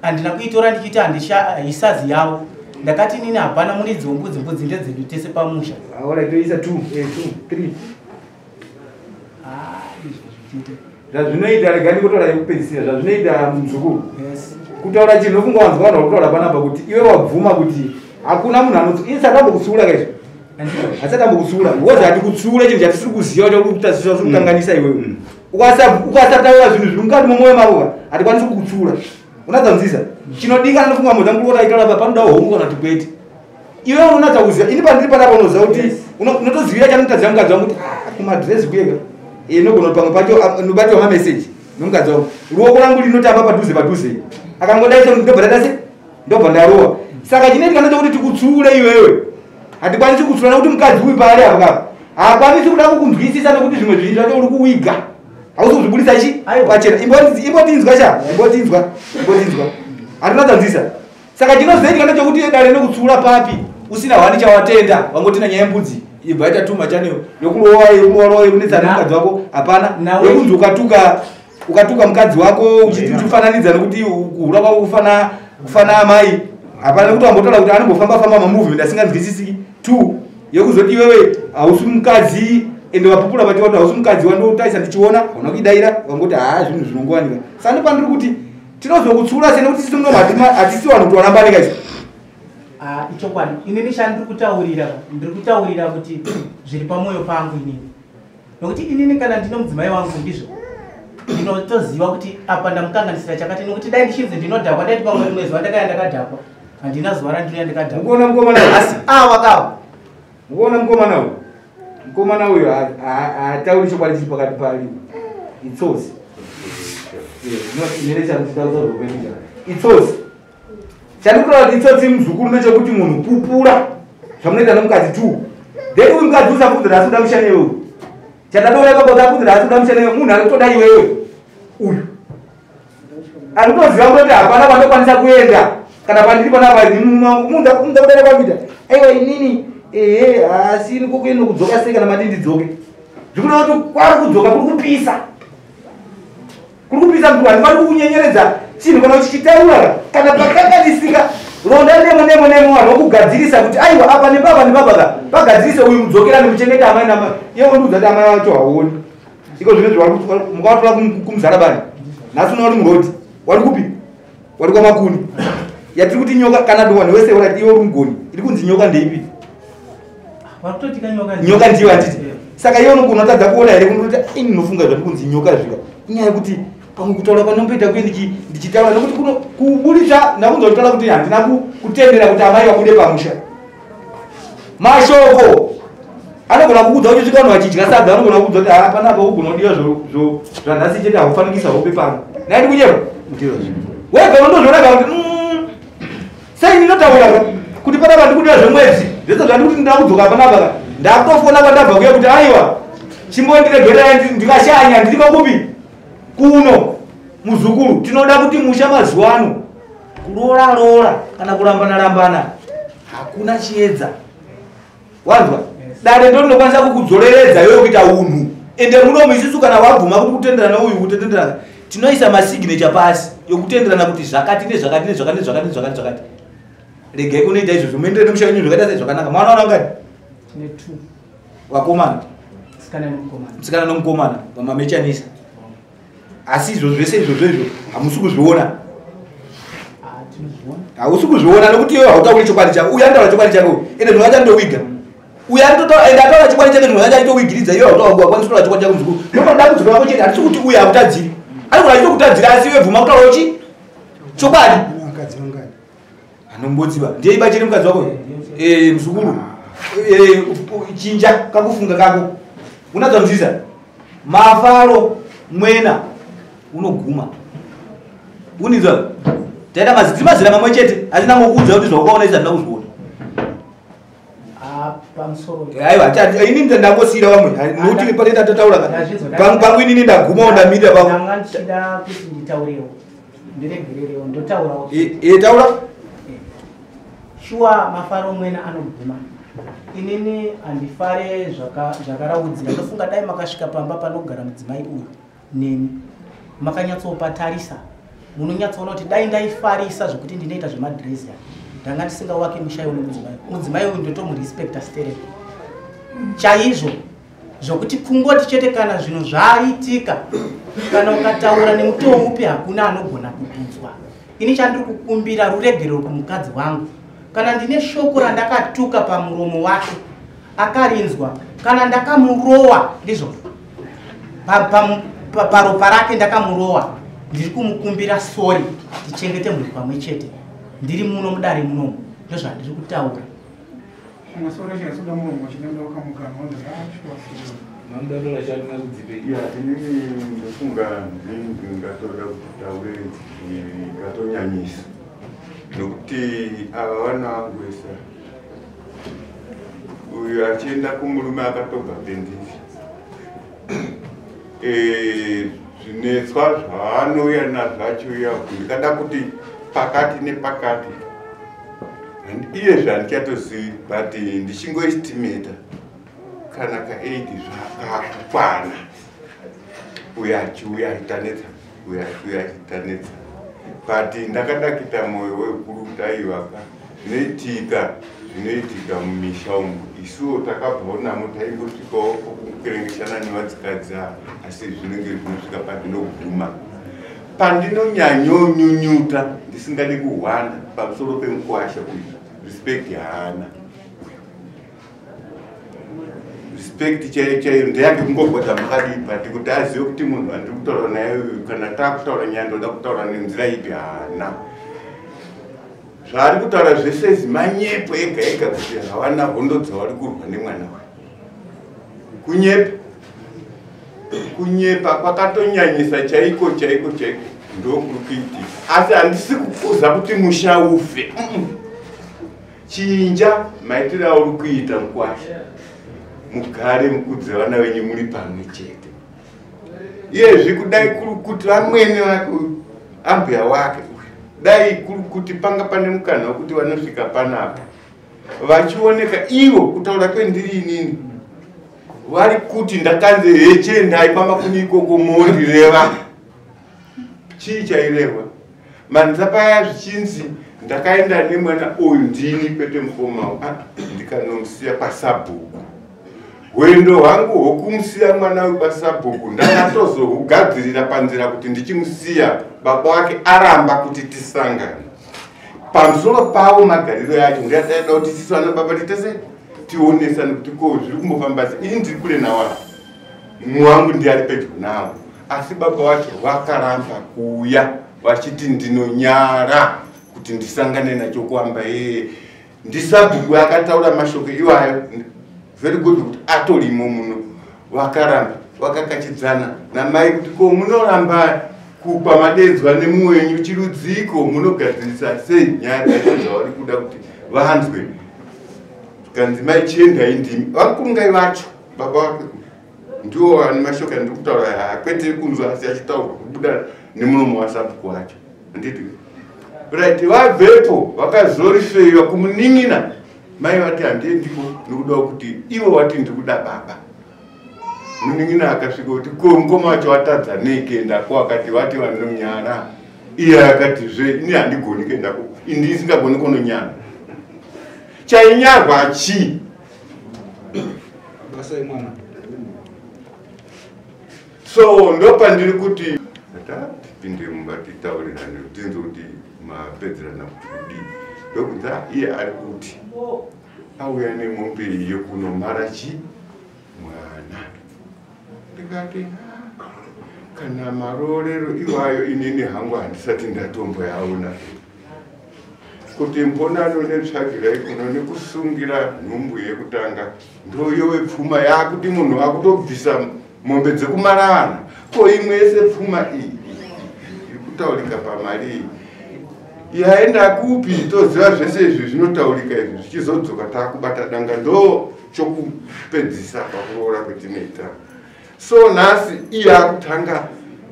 handina kuitora ndichiti handisazi yavo. Ndakati nini hapana muridzi wembudzi, mbudzi ndedzedu tese pamusha. Alright, toisa 2, 2, 3. Zvazvinoita rega ndikotora yekupedzisira zvazvinoita muzukuru. Kutaura chinhu unofunga wanzwa vanhu vakutaura panapa kuti iwe wabvuma kuti hakuna munhu anotsu ini satambokutsiura kaizvo. Hasatambokutsiura because hatikutsiure chinhu chatisiri kuziva kuti uri kukanganisa iwewe. Ukasataura zvinhu zviri mukati memwoyo mako hatikwanisi kukutsiura. Unadzanzisa chinodikana nofunga muzangu kuti aitaura pa panoda hongu kana kuti kwete. Iwe unonatsa kuziva ini pandiri panapa unoziva kuti unotozivira chanotadzira mukadzi wangu kuti kumadhirezi kuyega. Inogona pamwe pacho unobatiwa mameseji nomukadzi wangu. Ruoko rangu rinotamba padhuze padhuze. Akangodaisa ndobva ndadase ndobva ndarowa. Saka chinoitika ndechekuti tikutsiure iwewe. Hatikwanisi kutsiura nekuti mukadzi uyu paari apo kapa haakwanisi kuda kukunzwisisa nekuti zvimwe zvinhu zvacho uri kuwiga. Hausi kuzvibudisa chi pachena. Imbotinzwa cha, imbotinzwa, imbotinzwa. Hatinadzanzisa. Saka chinozoitika ndechekuti dare nekutsiura papi usina hwani chawatenda wangotina nyaya yembudzi. Ibva ita tuma chane yokurowa yokurowa yokunetsana mukadzi wako hapana. Yekunzi ukatuka mukadzi wako uchifananidza nekuti kuhura kwako kufana amai hapana nekuti wambotaura kuti anombofamba famba mamovement asinganzwisisiki. 2 yekuzoti iwewe hausi mukadzi ende vapupura vati wati hausi mukadzi wandotarisa ndichiona hauna kuidaira wangoti haa zvinhu zvinongowanika. Saka ndopandiri kuti tinozokutsiura sei nekuti sisi muno hatisi vanhu kuti warambanika izvi. Ichokwadi inini chandiri kutaurira ndiri kutaurira kuti zviri pamwoyo pangu inini nokuti inini kana ndino mudzimai wangu ndizvo ndinotoziva kuti apa ndamukanganisira chakati nokuti dai ndichinzi ndinodhakwa daiti pamwe rimwe zuva ndakaya ndakadhakwa handina zuva randinoya ndakadhakwa. Mukuona mukomana asi awa kawa mukuona mukomana uyu mukomana uyu haatauri chokwadi chiri pakati pari itsotsi. Itsotsi. Chandikutaura kuti itsotsi muzukuru ndechekuti munhu pupura zvamunoita nomukadzi 2. Then uyu mukadzi usapfudzira asi kuda mushane iwewe. Chandatoura ipapo usapfudzira asi kuda mushane iwewe munhu ari kutoda iwewe uyu. Ari kutoziva kuti hapana kwandokwanisa kuenda kana pandiri panapa munhu kudada kwakuita. Aiwa inini asi ini kokuenda kudzoka sei kana mati ndidzoke. Zvikureva kuti kwari kudzoka kuri kupisa. Kuri kupisa mntu handifaniri kukunyenyeredza chinhu kana uchichitaura kana pakanganisika ronda nemo nemo nemo vanhu vokugadzirisa kuti aiwa apa nepapa nepapa ka pagadzirise uyu mudzokerani muchengete amai namai iye wondiudza kuti amai vacho hauoni iko zvino mukavatora kumuzarabani nhasi unoona uri murodi wari kupi wari kwamakuni yatiri kuti nyoka kana kuti vanhu vese orati iwe uri mugoni iri kunzi nyoka ndeipi nyoka ndiyo handiti. Saka iwe unotadza kuona here kundoti ini ndinofunga zvati kunzi nyoka zvika inyaya yekuti pamwe kutaura kwanomboita kuye ndichitaura nekuti kuburitsa ndakunzwa kutaura kuti handina kutendera kuti amai vabude pamusha. Mashoko anogona kukuudza kuti svika vanhu vachidya sadza anogona kukuudza kuti panapa ugona kudiwa zvanhasi chete haufanikisa hope pano. Nhai ndikunyeba? Wega unondozviona ka kuti sei ndinotaura kuti panapa ndikudiwa zvemwedzi zvese zvandikuti ndinoda kudzoka panapa ka ndakutofona kwandabva kuya kuti aiwa chimbondiregererai ndikashanya ndiri kupi kuno muzukuru tinoda kuti musha mazuva ano kuroora roora kana kurambana rambana hakuna chiedza. Wanzwa? Dare ndo rinokwanisa kukudzoreredza iwewe kuita unhu. Ende munomu isusu kana wabvuma kuti kutenderana uyu kutenderana tinoisa masignature pasi yokutenderana kuti zvakati nezvakati nezvakati nezvakati nezvakati zvakati. Regai kunoita izvozvo muenderere nemusha wenyu zvakaita sei zvakanaka. Mwana wana ungani? 2. Vakomana. Musikana nomukomana. Musikana nomukomana vamamechanisa. Asi izvozvo zvese izvozvo izvo hamusi kuzviona. Hausi kuzviona nekuti iwe hautauri chokwadi chako. Uyu anotaura chokwadi chako ende zvinhu zvacho anotowiga. Uyu anototaura ende ataura chokwadi chake zvinhu zvacho achitowigiridza iwe haukwanisi kutaura chokwadi chako muzukuru. Ndokuda kudzoka kwako chete hatisi kuti uyu hakutadziri. Anogona achitokutadzira asi iwe bvuma kutaura uchi chokwadi. Anombotsiba ndiye iba chiri mukadzi wako mzukuru chinja kakufunga kako unadzanzisa mafaro mwena unoguma unizwa taita mazira mamwe chete asi ndangokuudza kuti zvaukaona izvi handina kuzviona. Aiwa, inini ndangosiyira vamwe nokuti pane tataura pangu inini ndagumawo ndamirira pako. Ndanga ndichida kuti nditaurewo, ndiregererewo, ndotaurawo. Taura. Shuwa mafaro mwena anoguma. Inini handifare zvakaraudzira. Ndofunga dai makasvika pamba panogara mudzimai uyu neni makanyatsopatarisa, munonyatsoona kuti dai ndaifarisa zvekuti ndinoita zvemadhirezi aya, ndanga ndisingawake musha uno mudzimai. Mudzimai uyu ndotomurespekta stereki chaizvo, zvokuti kungoti chete kana zvinhu zvaitika, kana ukataura nemutoo upi hakuna anogona kukunzwa. Ini chandiri kukumbira ruregerero kumukadzi wangu. Kana ndine shoko randakatuka pamuromo wake akarinzwa, kana ndakamurowa, ndizvo paropa rake ndakamurowa, ndiri kumukumbira sori, tichengete mhuri pamwe chete. Ndiri muno mudare munomu, ndozvandiri kutaura. Inini ndofunga ndingatoda kuti taure ndingatonyanyisa nokuti ava vana vangu vese, uyu achienda kumurume akatobva pendiri, zvinetswa zvaanouya nazvo achiuya ndikada kuti pakati nepakati iyezve handichatozivi, but ndichingoestimata kana ka8 zvakakwana. Uyo achiuya achitanetsa, uyo achiuya achitanetsa, but ndakadakita mwoyo wekuru kuti aiwaka zvinoitika zvinoitika mumisha umu. Isuwo takabvawo namo, taingosvikawo kukerengeshana nevadzikadzi ava, asi zvinenge zvinosvika pandinoguma, pandinonyanyonyunyuta ndisingadi kuhwanda pamusoro pemukwasha uyu. Respect haana, respect chaiyo chaiyo ndeyake kungobhodha makadii, but kuti azive kuti munhu andiri kutaura naye uyu, kana taakutaura nyaya ndoda kutaura nenzira ipi, haana. Zvaari kutaura zvese izi manyepo ega ega, kuti havana hondo dzavari kurwa nemwana uyu. Kunyepa, kunyepa kwakatonyanyisa chaiko chaiko chaiko ndokuri kuitika. Asi handisi kukuza kuti musha ufe. Chinja maitiro auri kuita mukwasha, mugare mukudze vana venyu muri pamwe chete. Iyezvi kudai kuri kuti vamwene vake, ambuya wake, dai kuri kuti panga pane mukana wekuti vanosvika panapa vachioneka ivo, kutaura kwendiri inini vari kuti ndakanzi hechendai kwamakuni ikoko mondireva chii chairehwa manza paya, zvichinzi ndakaenda nemwana uyu ndini kwete mukomawo, ndikanomusiya kwasabhuku. Hwendo hwangu hwokumusiya mwana uyu kwasabhuku ndakatozohugadzirira panzira kuti ndichimusiya baba wake aramba kuti tisangane. Pamusoro pavo magariro yacho ndiyataida kuti tisu ana baba titese tionesane kuti ko zviri kumbofamba sei. Ini ndiri kure nawa, mumwe wangu ndiye ari pedyo nawo, asi baba wacho vakaramba kuuya vachiti ndinonyara kuti ndisangane nacho kuamba. Yeye ndisabhuku akataura mashoko iwayo, very good kuti atorimo muno. Vakaramba vakakachidzana namai kuti ko munoramba kupa madedzwa nemumwe wenyu chirudziko, munogadzirisa sei nyaya dzacho dzavari kuda kuti vanzwe. Kanzi mai chiendai ndimi vakurungai vacho, baba vake ndiwo vane mashoko andiri kutaura, kwete kunzwa asi achitaurwa kubuda nemuromo wasabhuku wacho, handiti? Right, vabvepo vakazorifeiwa kumunin'ina. Mai vati handiendiko nokuda kuti ivo vati ndiri kuda baba. Munin'ina akasvika kuti ko mukoma wacho watadza nei kuendako? Akati vati vanonyara. Iye akati zve ini handigoni kuendako, ini ndisingagoni kunonyara. Chainyarwa chii? Basa yemwana. So ndopandiri kuti tipinde mumba titaurirane, tinzwe kuti mapedzerana kuti kudii. Ndokunza iye ari kuti auya nemombe iyo kunomhara chi mwana. Ndikati, Kana maroorero iwayo inini hangu handisati ndatomboyaona. Kuti mbonano netsvagirai kuno nekusungira nhumbu yekutanga ndoyowe pfuma yakuti munhu akutobvisa mombe dzekumaravana. Ko imwe yese pfuma iyi iri kutaurika pamari iyi yaenda kupi? Toziva zvese izvi zvinotaurika izvi zvichizodzoka taakubata danga ndo chokupedzisa pakuroora kwetinoita. So nhasi iye akutanga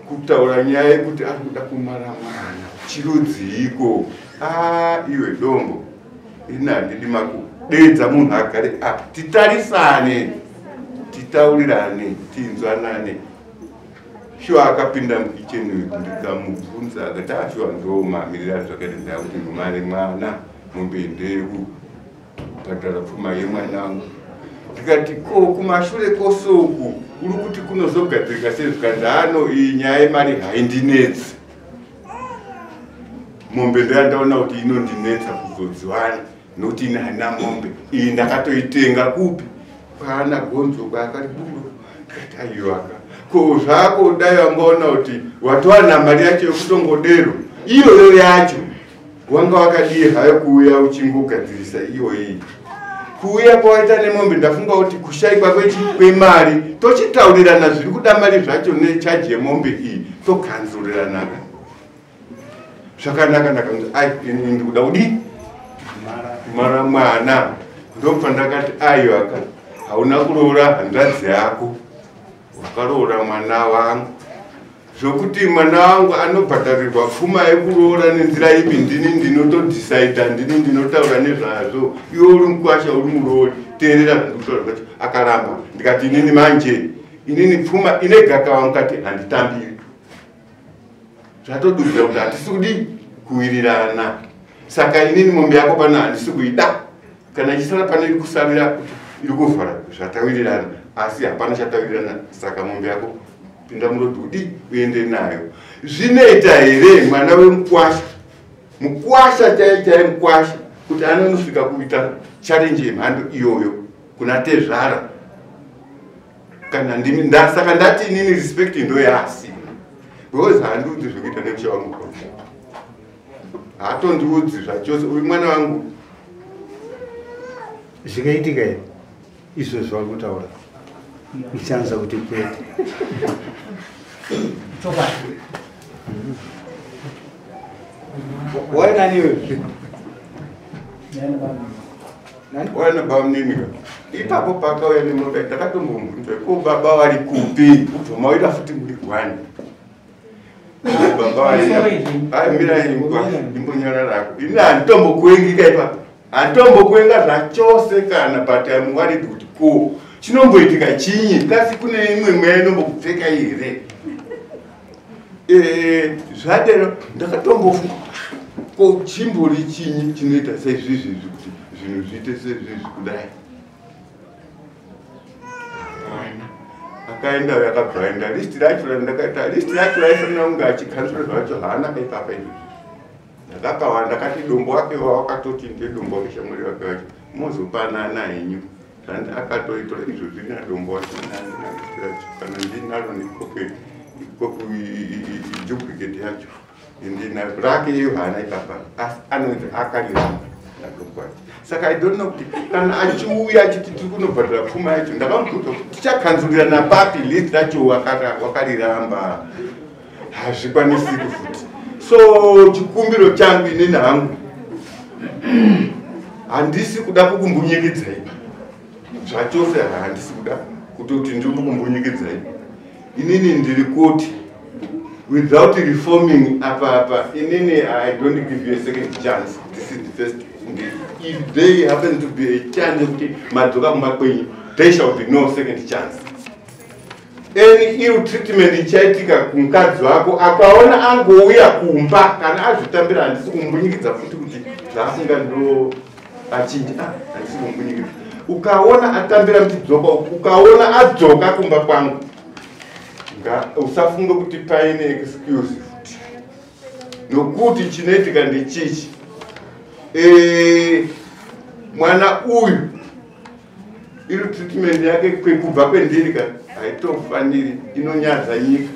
kutaura nyaya yekuti ari kuda kumara mwana chirudziiko. Iwe dombo, ini handidi makudedza munhu agare apa, titarisane, titaurirane, tinzwanane. Shuwa akapinda mukicheni ndikamubvunza akati ashuwa ndo mamirira zvakaita ndakuti ndimare mwana mombe ndeyekubhadhara pfuma yemwana wangu. Ndikati ko kumashure kwose uku uri kuti kunozogadzirika sei? Zvikanzi ano iyi nyaya yemari haindinetsi, mombe ndoyandaona kuti inondinetsa kuzodziwana nokuti ini handina mombe iyi, ndakatoitenga kupi kwaana gonzo kwaakati budo. Ndikati aiwaka, ko zvako dai wangaona kuti watowana mari yacho yekutongodero iyoyo yacho wanga wakadii hayo kuuya uchingogadzirisa iyoyi kuuya kwawaita nemombe. Ndafunga kuti kushaikwa kwemari tochitaurirana zviri kuda mari zvacho nechaji yemombe iyi tokanzurirana zvakanaka. Ndakanzi ai ini ndikuda kudii mara mwana. Ndobva ndakati aiwaka, hauna kuroora hanzvadzi yako, wakaroora mwana wangu. Zvokuti mwana wangu anobhadharirwa pfuma yekuroora nenzira ipi ndini ndinotodhisaidha, ndini ndinotaura nezvazvo. Iwe uri mukwasha, uri muroori, teerera zvandikutaura zvacho. Akaramba. Ndikati inini manje inini pfuma ine gakava mukati handitambiri. Zvatodudzira kuti hatisi kudii kuwirirana. Saka inini mombe yako pano handisi kuida, kana ichisara pano iri kusarira kuti iri kuvhara zvatawirirana, asi hapana chatawirirana. Saka mombe yako pinda murodhi udi uende nayo. Zvinoita here mwana wemukwasha, mukwasha chai chai mukwasha, kuti anonosvika kuita challenge yemhando iyoyo kuna tezvara? Kana ndimi saka ndati inini respect ndo yaasina, because handiudzi zvekuita nemusha wangu, haatondiudzi zvachose uyu mwana wangu. Zvikaitika here izvo zvauri kutaura? Ndichanza kuti kwete. Chokwadi. Wainani iwe? Wana bamunini ipapo pakauya nemota ndakatombomubvunza ko baba vari kupi, ubva maita futi muri gwani baba vaimira imbonyararako. Ini handitombokuengika ipapo, handitombokuenga zvachose kana, but I'm worried kuti ko chinomboitika chinyi kasi kune imwe mweya inombokupfeka here? Zvadero ndakatombofunga ko chimbori chinyi chinoita seizvizvi kuti zvinhu zviite sezvizvi kudai. Hapana. Akaenda yakabva aenda list racho randakaita, list racho raifanira kunge achikanzura zvacho haana kaipapa izvozvi. Ndakapawa ndakati dombo wake wawakatoti ndedombo wake shamwari wake wacho mozopanana henyu. Zvandi akatoitora izvozvi nadombo wacho nalist racho kana ndinaro nekopi kopi duplicate yacho ndina rake iyo haana ipapa, asi anonzi akarira nadombo wacho. Saka I don't know kuti kana achiuya achiti tiri kunobhadhara pfuma yacho, ndakamubvunza kuti tichakanzurirana papi list racho, wakariramba, hazvikwanisiki futi. So chikumbiro changu inini hangu handisi kuda kukumbunyikidzai zvachose, handisi kuda kutoti ndiri kukumbunyikidzai. Inini ndiri kuti without reforming apa apa inini I don't give you a second chance. This is the first. If there happen to be a chance yekuti madzoka kumba kwenyu, there shall be no second chance. Any ill treatment ichaitika kumukadzi wako akaona angouya kumba kana azvitambira, handisi kumbunyikidza futi kuti zvaafunga ndo achinji. Ah, handisi kumbunyikidza. Ukaona atambira muchidzoka, ukaona adzoka kumba kwangu, usafunge kuti paine excuse futi, nokuti chinoitika ndechichi. Mwana uyu iri treatment yake kwekubva kwendiri ka haitofaniri, inonyadza nyika.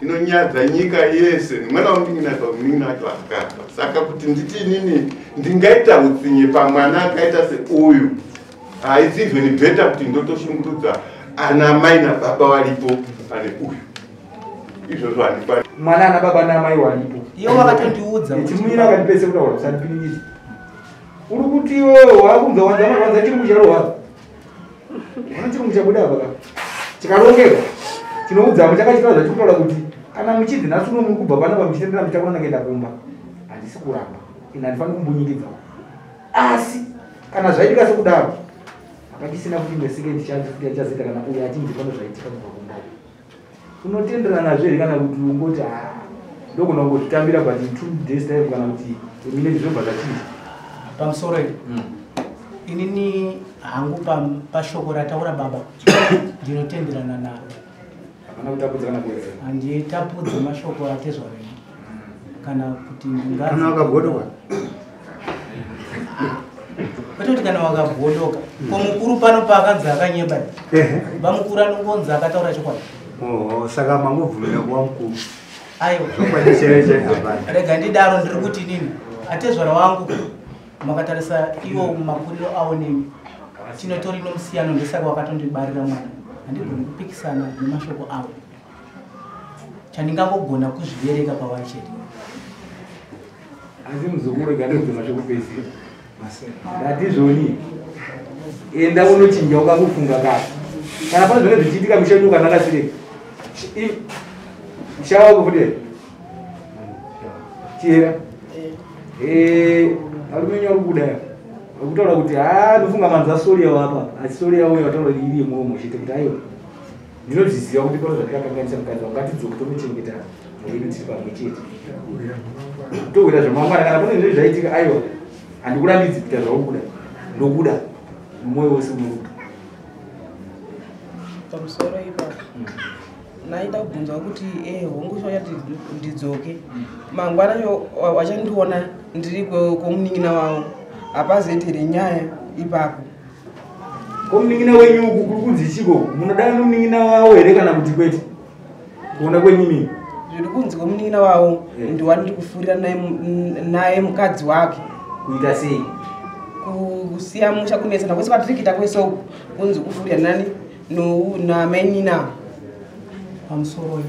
Inonyadza nyika yese. Mwana wamunin'ina pamunin'ina wacho akafa. Saka kuti nditi inini ndingaita utsinye pamwana akaita seuyu, it's even better kuti ndotoshungurudza ana mai nababa varipo pane uyu. Izvozvo handikwani. Mwana ana baba namai waripo. Iwo vakatondiudza kuti Chimwira akandipese kutaura usandipirikiti. Uri kuti iwewe wakunza wanza marwadza chirungu charohwa. Ona chirungu chabuda apa ka. Chikarongeka. Chinoudza chakachitaura zvachikutaura kuti kana muchidzi nhasi uno muri kubva panapa muchitendera muchakona kuenda kumba. Handisi kuramba. Ini handifaniri kumbunyikidza. Asi kana zvaitika sekudaro hapachisina kuti imwe second chance kuti achazoita kana uyu achinzi pano zvaitika kubva kumba. Unotenderana nazvo here kana kuti ungoti ndogona kungozvitambira but in 2 days time kana kuti minute zvinobva zvachinja. Pamusoro iyi inini hangu pashoko rataura baba ndinotenderana naro. Hapana kutapudza kana kuwedzera. Handitapudzi mashoko atezwa venyu kana kuti ndingazi. Kana wakagodoka. Kwete kuti kana wakagodoka. Ko mukuru pano paakanzi akanyeba. Bamukuru anongonzi akataura chokwadi. Oh, saka mangobvumira kuva mukuru. Aiwa. Chokwadi chaicho chaicho hapana. Rega ndidaro ndiri kuti inini atezvara wangu makatarisa iwo makuriro awo nemi tinotori nomusiyano ndosaka wakatondibarira mwana. Handigoni kupikisana nemashoko avo. Chandingangogona kuzvibereka pavari chete. Asi muzukuru rega ndibvunze mashoko pese. Ndati zvoni enda unochinja ukangofunga kare. Kana pane zvinenge zvichiitika misha yenyu ukanaka sireka. Musha wako futi here? Chihera. Varume venyu vari kubuda aya. Vari kutaura kuti ndofunga manzwa sori yavo apa. Asi sori yavo yavataura kuti iri yemuromo chete kuti aiwa. Ndinozviziva kuti pane zvandikakanganisa mukadzi wangu, ngatidzoke tonochengeta mhuri yedu tiri pamwe chete. Towira zvemangwana kana pane zvinenge zvaitika aiwa. Handikurambidzi kuita zvauri kuda. Ndokuda nomwoyo wose unokuda. Pamusoro ipapo naida kubvunzwa kuti hongu chauya ndidzoke mangwana wachandiona ndiri kwomunin'ina wavo hapazoiti here nyaya ipapo. Kwomunin'ina wenyu uku kuri kunzi chiko? Munoda nomunin'ina wavo here kana kuti kwete? Kuona kwenyu imimi. Zviri kunzi kwomunin'ina wavo ndiwani ndiri kufurira naye mukadzi wake. Kuita sei? Kusiya musha kunetsana kwese kwatiri kuita kwese uku kunzi kufurira nani namainina. Pamusoro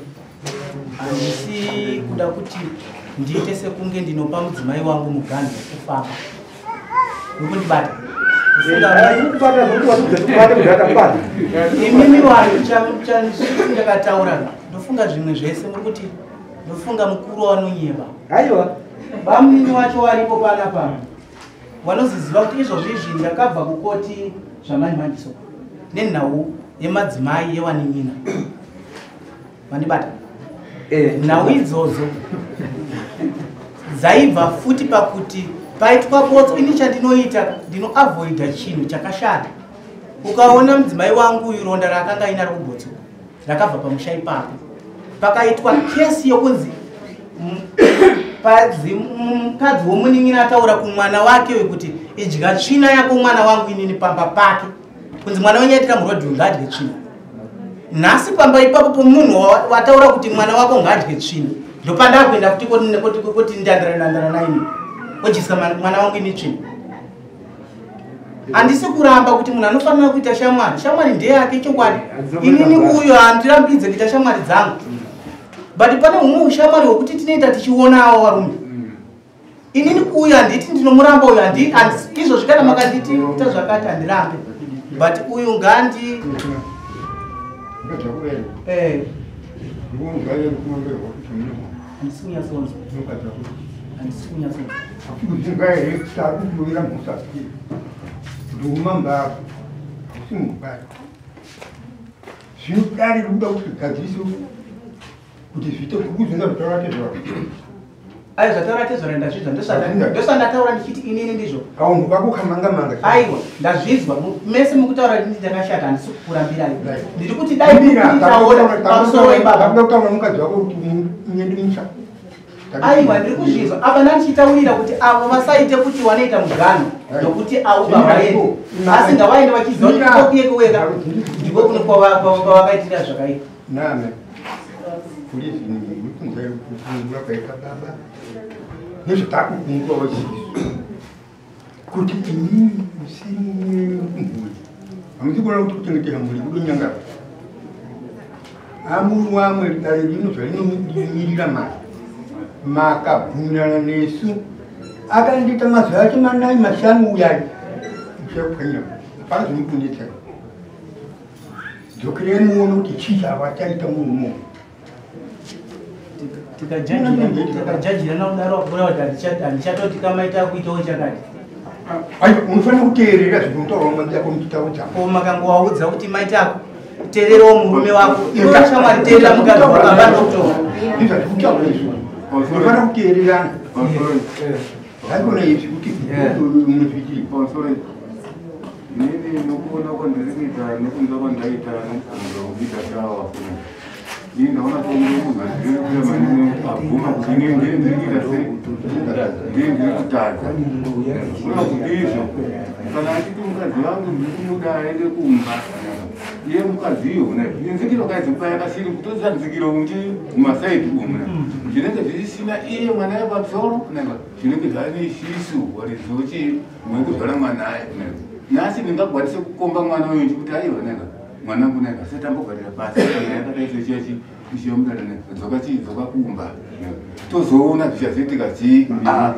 handisi kuda kuti ndiite sekunge ndinopa mudzimai wangu muganhu wekufamba. Nokundibata. Imimi vanhu ndakataura ndofunga zvimwe zvese muri kuti ndofunga mukuru wanonyeba. Aiwa. Bamunini wacho waripo panapa. Wanoziziva kuti izvozvo izvi ndakabva kukoti zvamanje manje so. Nenhau yemadzimai yewanin'ina. Vandibata. Nhau idzodzo dzaibva futi pakuti paitwa botso. Ini chandinoita ndinoavoida chinhu chakashata. Ukaona mudzimai wangu uyu ronda raakanga ainaro kubotso rakabva pamusha ipapo. Pakaitwa kesi yokunzi mukadzi womunin'ina ataura kumwana wake wekuti idya tsvina yako mwana wangu inini pamba pake. Kunzi mwana wenyu aitira murodhi ngaadye tsvina. Nhasi pamba ipapo pomunhu wataura kuti mwana wako ngaadye tsvina. Ndopandakuenda kuti kuti ndandara naini. Odyisa mwana wangu ini tsvina. Handisi kuramba kuti munhu anofanira kuita shamwari. Shamwari ndeyake chokwadi. Inini uyo handirambidze kuita shamwari dzangu. But pane humwe ushamwari hwekuti tinoita tichionawo varume. Inini uyu handiti ndinomuramba uyu izvozvi kana makanditi ita zvakati handirambe. But uyu ngandi Handisi kunyatsonzwa. Zvinodari kuda kuti gadzirise kuti zviite kuzinga zvataura tezvaro. Aiwa zvataura tezvaro ndazvizwa ndosandataura ndichiti inini ndizvo. Kaunhu kako kamanga manga. Aiwa ndazvizwa mese mukutaura ndini ndakashata handisi kukurambirai. Ndiri kuti dai nditaura pamusoro ipapa. Ndakuda kutaura mukadzi wako kuti uende musha. Aiwa ndiri kuzvizwa apa ndandichitaurira kuti avo vasaite kuti wanoita muganho nokuti avo vavaende asi ngavaende vachiziva kuti kokuyekoweka ndiko kuno kwavakaitira zvakaipa. Name. Purizi mukunzwa kukungura kwaita baba nezvatakukungura wasisu kuti inini musiri mhuri hamusi kuona kuti kuchengetera mhuri kudonyangara amuri dare rino zvarinomirira mari makabvumirana nesu akandiita mazuva acho 4 5 uyai muchakupwanyira hapana zvinokundetsai dzokerei muone kuti chii chavachaita murume. Tikajajirana kudaro kureva kuti handichatoti kamaita kuitawo chakati. Unofanira kuteerera zvinotaurwa mumabasa ako muchitauro chako. Ko makangovaudza kuti maita teererawo murume wako. Iwe shamwari teerera mukadzi wako hapana kutora. Ndizvo izvo. Unofanira kuteererana. Haikona izvi kuti munozvitii. Pamusoro inini nokuona kwandiri kuita nokunzwa kwandaita nokubvunza kuita shawa. Ini ndaona kuti munhu azviri manini abvuma kuti inini ndini ndiri kuita sei ndini ndiri kutadza. Kuna kuti izvo kana achiti mukadzi wangu ndiri kumuda aende kumba iye mukadzi iyo nzikiro kaidzopa yakasiri kutoziva nzikiro muchi mumasaidhi umu zvinenge zvisina iye mwana yepamusoro zvinenge zvane isisu warizochi mwekuzvara mwanaye. Nhasi ndingakwanise kukomba mwana uyu kuti aiwa neka mwanangu neka setambogarira pasi yakadai sechechi ichiyomudara neka dzoka chii dzoka kumba tozoona zvichazoitika chii apa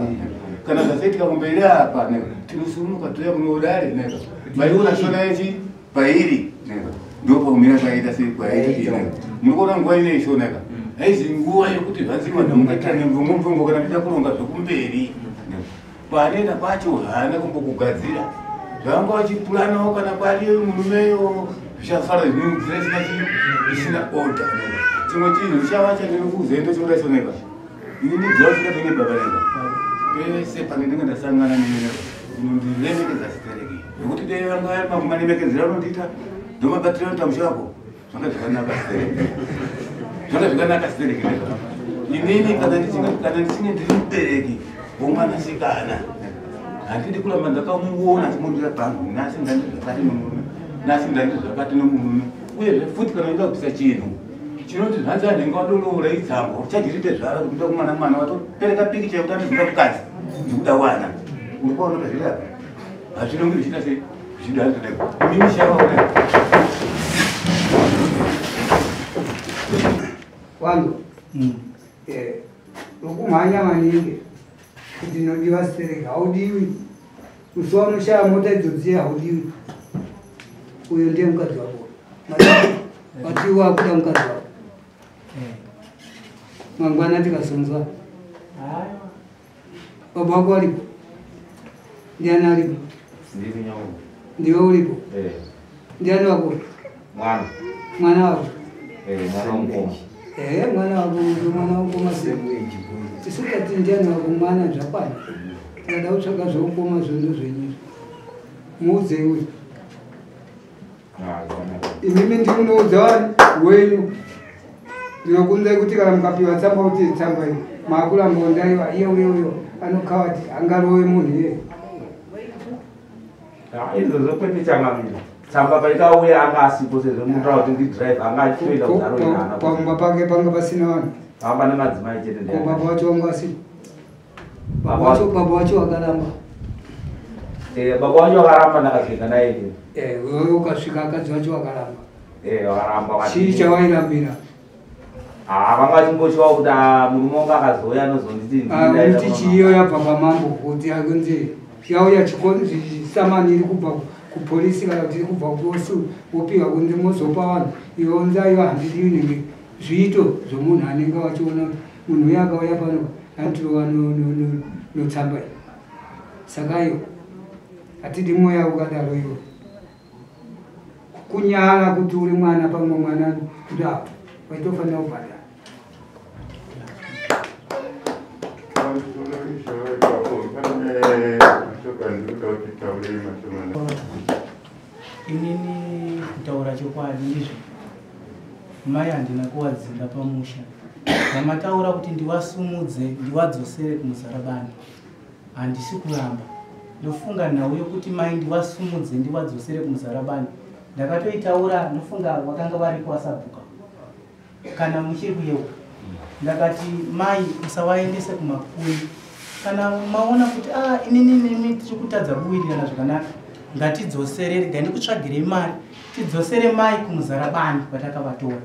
kana zvazoitika kumberi apa neka tinosumuka toya kunodare neka maiona shona yechi pairi neka ndopakumira kwaita sei kwaita iyi neka muri kuona nguva inei shoneka haizi nguva yekuti zvanzi vanhu mungaita nemvongo kana muchida kuronga zvekumberi kwaanoenda kwacho haana kumbokugadzira zvanga vachipuranawo kana kwari murumeyo zvichafara zvinzira isina order. Chimwe chinhu chava chandinokuudzai ndochoda choneka ini ndidhira usingatenge baba neka pese pandinenge ndasangana nemi unondiremekedza sitereki nekuti dai vanga vari makumanemekedzera unondiita ndomabatira unoita mushe wako zvanga zvakanaka sitereki zvanga zvakanaka sitereki neka inini kana ndichinge ndiri mubereki womwanasikana handidi kuramba ndakamuona achimundira pangu nhasi ndandi zvakati nomurume nhasi ndandi zvakati nomurume uyezve futi kana uida kubvisa chinhu chinoti zvanzi anenge wadoloora itsamba uchajirite zvara kuti uda kumwana mwana watopereka pikicha yekuti anozvida mukadzi ndikuda wana uri kuona kuti zviri apa hazvinonge zvichiita sei zvichida hazvideko imimi shava wangu ukumhanya maningi kuti ndinodiwa sitereki haudiwi musi waunoshaya mota idzodziye haudiwi uyo ndiye mukadzi wako wati wakuda mukadzi wako mangwana tikazonzwa baba wako aripo ndiani aripo ndiwe uripo ndiani wako mwana wako mwana wako mwana wako tisingati ndiani wako mwana zvakwana tikada kutsvaga zveukoma zvondo zvenyu muudzei uyu imimi ndimunoudza wani wenyu ndinokunzai kuti kana mukapiwa tsamba kuti tsamba iyi maakuramba ndaiwa iye uyo uyo anokawa kuti angarove munhu iye izvozvo kwete changamira tsamba paikauya anga asipo sezvo munhu kuti ndidrive anga achitoenda kuzaroinana pamumba pake panga pasina vanhu amba nemadzimai chete ko baba wacho wanga asipo baba wacho wakaramba baba wacho wakaramba ndakasvika naye wewe ukasvika akadzi wacho wakaramba wakaramba chii chawairambira vanga vachingoshuwa kuti murume wangu akazouya anozonditi kuti chiiyo yabva pamambo kuti akunzi yauya chisamani iri kubva kupolisi kana kuti iri kubva kuosu wopiwa kunzi mozopa vanhu iwe unzi aiwa handidiwi nenge zviito zvomunhu anenge wachiona munhu uye akauya pano anotirova notsamba iyi saka iyo hatidi mweya ukadaro iwo kunyara kuti uri mwana pamwe mwana kuti apo waitofanira kubhadhara. Inini kutaura chokwadi ndizvo mai handina kuwadzinga pamusha vamataura kuti ndiwasumudze ndiwadzosere kumuzarabani handisi kuramba ndofunga nhau yokuti mai ndiwasumudze ndiwadzosere kumuzarabani ndakatoitaura ndofunga vakanga varipo vasabhuka kana muchiri kuyeuka Ndakati mai musavaendese kumakuni. Kana maona kuti inini nemi tiri kutadza kuwirirana zvakanaka, ngatidzosere, regai ndikutsvagirei mari, tidzosere mai kumuzarabani kwatakavatora.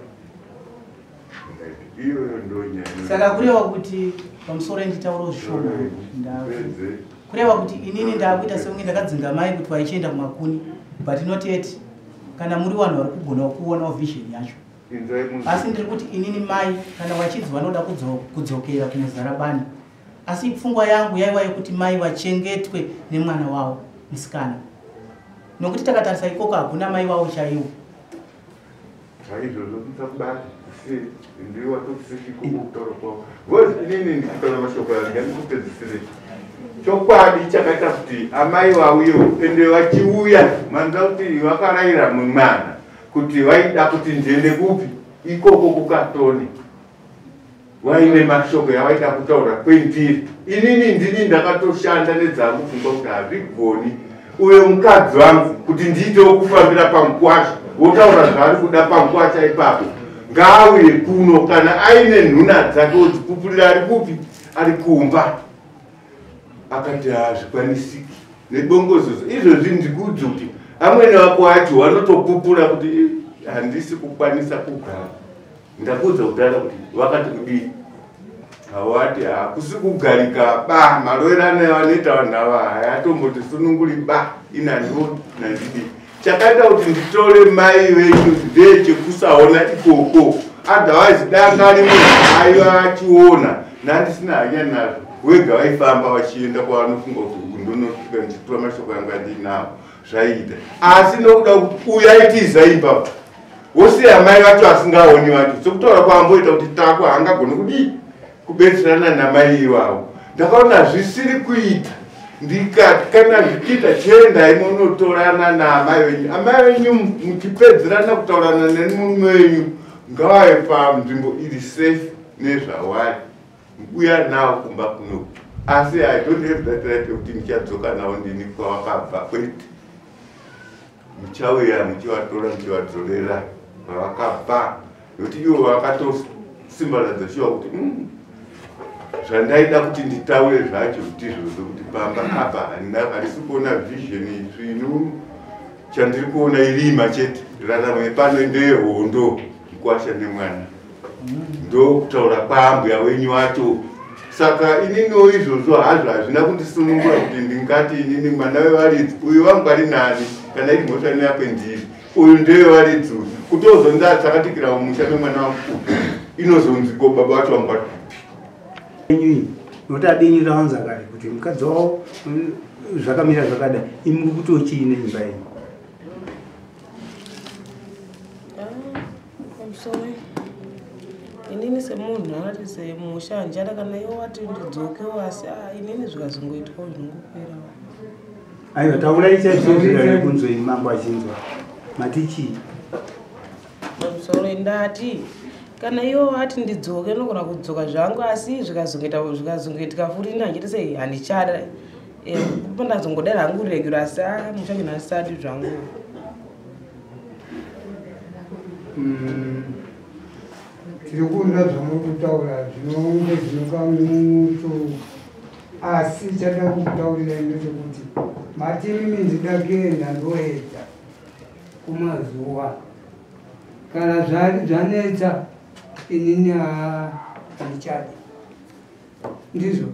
Saka kureva kuti pamusoro nditaura zvishoma, kureva kuti inini ndakuita sekunge ndakadzinga mai kuti vaichienda kumakuni, but not yet. Kana muri vanhu vari kugona kuonawo vision yacho. Asi ndiri kuti inini mai kana vachidzi vanoda kudzokera kumuzarabani, asi pfungwa yangu yaiva yekuti mai vachengetwe nemwana wavo musikana, nokuti takatarisa ikoko hakuna mai vavo chaiwo. Chaizvozvo musabata ndiwatokusvikokutaura kwavo because inini ndikutaura mashoko andikupedzisire. Chokwadi chakaita kuti amai vauyewo ende vachiuya manza kuti vakarayira mumwana kuti vaida kuti ndiende kupi ikoko kukatoni, vaine mashoko yavaida kutaura kwendiri. Inini ndini ndakatoshanda nedzangu pfungwa kuti hazvigoni uyo mukadzi wangu kuti ndiitewo kufambira pamukwasha wotaura zvaari kuda pamukwasha ipapo, ngaauye kuno kana aine nhuna dzake wodzipupurira ari kupi, ari kumba. Akati hazvikwanisiki nebongozozo izvozvi. Ndikuudze kuti amwene wako acho vanotopupura kuti handisi kukwanisa kugara. Ndakuudza kudhara kuti vakati kudii, hawati hakusi kugarika ba, maroerano avanoita vanhu ava hayatomboti sununguri ba, inandiwo nandidii. Chakaita kuti nditore mai venyu ndechekusaona ikoko, otherwise danga rimwe aiva achiona nandisina hanya nazvo, wega vaifamba vachienda kwavanofunga kuti ndonosvika ndichitora mashoko angu andinawo zvaiita. Asi nokuda kuti uyu aitiza ipapo wosiya mai vacho asingaoni vacho, sekutaura kwaamboita kuti tako haangagoni kudii kubetserana namai ivavo. Ndakaona zvisiri kuita, ndikati kana zvichiita chiendai munotorana naamai venyu, amai venyu muchipedzerana kutaurana nemurume wenyu, ngavave panzvimbo iri safe nezvawari, uya nawo kumba kunoku. Asi I don't have that right yekuti ndichadzoka nawo ndini kwavakabva, kwete. Muchauya muchivatora muchivadzorera kwavakabva, nekuti ivo vakatosimbaradza shuwa kuti zvandaida kuti nditaure zvacho ndizvozvo, kuti pamba apa handisi kuona vision svinu, chandiri kuona irima chete. Raramo yepano ndeyehondo, mukwasha nemwana, ndokutaura kwaambuya wenyu wacho. Saka ininiwo izvozvo hazvo hazvina kundisunungura kuti ndingati inini mwana wevaridzi uyu wangu ari nani, kana iri mhosva neyakwendiri uyu ndewevaridzi uyu, kutozondatsakatikira mumusha memwana wangu inozonzi ko baba vacho vangu vari kupi. Nokuti abenyu tawanza kare kuti mukadzi wavo zvakamira zvakadai, imi muri kutochiine imba yenyu. Pamusoro inini semunhu akati semusha handichada kana iwo wati ndidzokewo, asi inini zvikazongoitwawo zvinongoperawo. Aiwa, taurai chaizvozvo kunzoi mambo achinzwa. Mati chii? Pamusoro ndati kana iwo wati ndidzoke ndinogona kudzoka zvangu, asi zvikazongoitika futi ini handichiti sei handichada, pandazongodai hangu regero, asi musha chino handisati zvangu. Tiri kuona zvamuri kutaura zvinonge zvinokamuto, asi chada kukutaurirai ndechekuti mati mimi ndida kuenda ndoedza kumazuva, kana zvanetsa inini handichadi, ndizvo.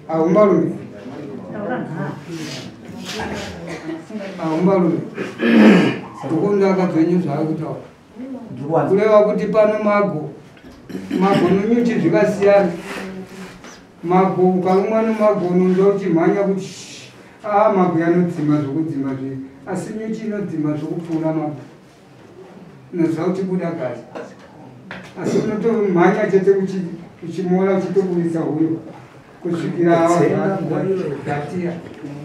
Ahumbarume, ahumbarume, ndokunda akadzenyu zvaari kutaura, kureva kuti pano mago mago nonyuchi zvikasiyana. Mago ukarumwa nemago unonzwa uchimhanya kuti mago anodzima zvokudzima zve, asi nyuchi inodzima zvokupfuura mago, unoziva kuti buda gazi, asi unotomhanya chete uchimora uchitoburitsa huyo kusvikira gatiya.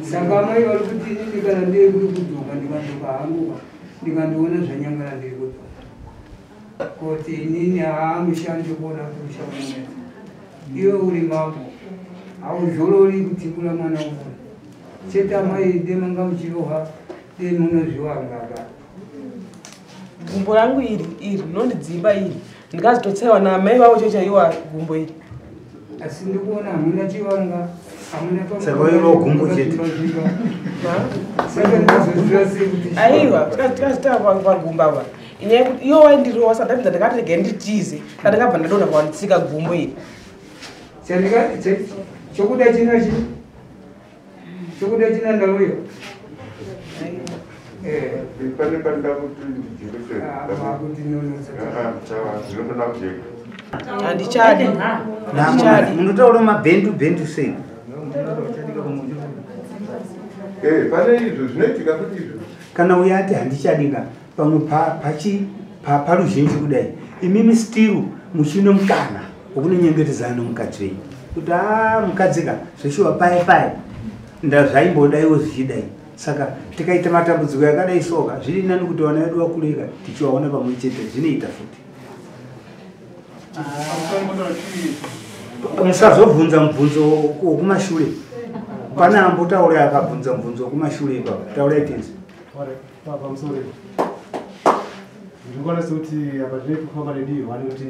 Saka amai vari kuti inini kana ndiri kuri kudzoka ndikadzoka hangu ndikandiona zvanyangara ndiri kudzoka, kuti inini haamushandi kuona kuti mushaunonetsa. Iwe uri mambo hauzorori kutikura mwana womunhu. Chete amai demanga muchirohwa demunozviwangaka. Gumbo rangu iri iri rinondidzimba iri ndikazototsewa naamai vavo chaiwo chaiwa gumbo iri. Asi ndikuona hamuna chivanga, hamuna. Saka wairova gumbo chete? Saka ndinozoziva sei kuti Aiwa, tikazita pagumbo apa inyaya yekuti iwo waindirowa, saka ndapedza ndakati regai nditize, saka ndakabva ndadonha pawanditsika gumbo iri. Chokuda chinochi chokuda china ndauya. Pane pandida kuti ndijekese. Kuti nonotsa. Zvinotoda kujeka. Handichadi, handichadi. Munotaura mabhendu bhendu sei? Pane izvo zvinoitika kuti izvo Kana uyo ati handichadika, pamwe paruzhinji kudai, imimi stiru muchine mukana wokunonyengetedzana nomukadzi wenyu kuti a mukadzika zveshuwa paye paye ndazvaimbodaiwo zvichidai. Saka tikaita matambudziko yakadai soka, zviri nani kuti vana vedu vakureka tichivaona pamwe chete, zvinoita futi. Musazobvunza mubvunzo wokumashure. Pane ambotaura akabvunza mubvunzo wokumashure ipapo. Taurai tenzi. Pamusoro, ndikuona sekuti apa zvine kufamba nediwa, nekuti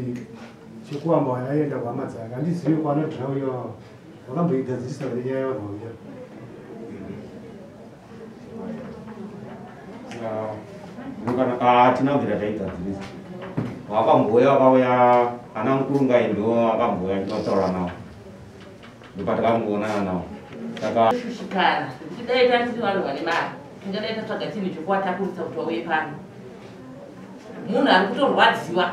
chekuamba wayaenda kuhama dzake, handizivi kwaanodhirauya vakamboigadzirisa vane nyaya yavanhu vauya. Hatina kubvira taigadzirisa. Wakambouya, wakauya ana mukurungai, ndo wakambouya tinotaura navo, ndopatakamboonana navo, saka Shushikana nekuti dai tandiri vanhu vane mari, tingadai tatsvaga chinhu chokuwatakurisa kuti wauye pano. Munhu ari kutorwadziwa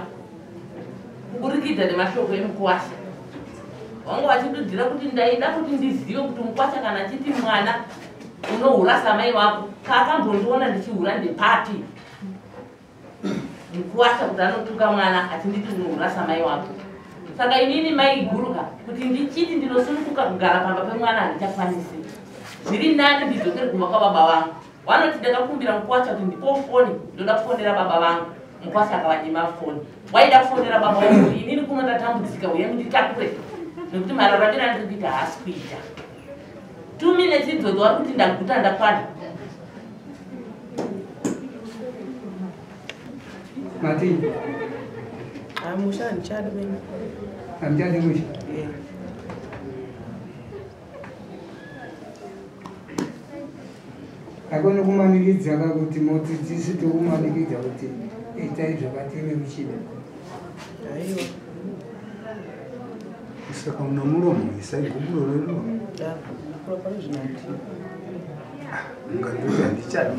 kuburikidza nemashoko emukwasha vanga vachidudzira kuti ndaida kuti ndizive kuti mukwasha kana achiti mwana unohura samai wako, kaakambondiona ndichihura ndepapi? Mukwasha kuti anotuka mwana achinditi unohura samai wako. Saka inini maiguruka kuti ndichiti ndinosununguka kugara pamba pemwana handichakwanisi. Zviri nani ndidzokere kumba kwababa vangu. Vanoti ndakakumbira mukwasha kuti ndipowo foni, ndoda kufonera baba vangu. Mukwasha akavanyima foni. Waida kufonera baba vangu kuti inini kuno ndatambudzika, uye munditakure nekuti mararamiro andiri kuita haasi kuita. 2 minutes idzodzo vari kuti ndaguta, ndakwana. Mati. Musha handichadi mene. Handichadi musha. Eh. Hakuna kumanikidza ka kuti mudzidzisi tokumanikidza kuti itai zvakati muchida. Aiwa. Saka una muromo, isai gumbulo redu. Pano zvino handii. Ungandoti handichadi.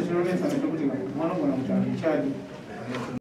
Chinonetsa ndechekuti mwana unogona kuti handichadi.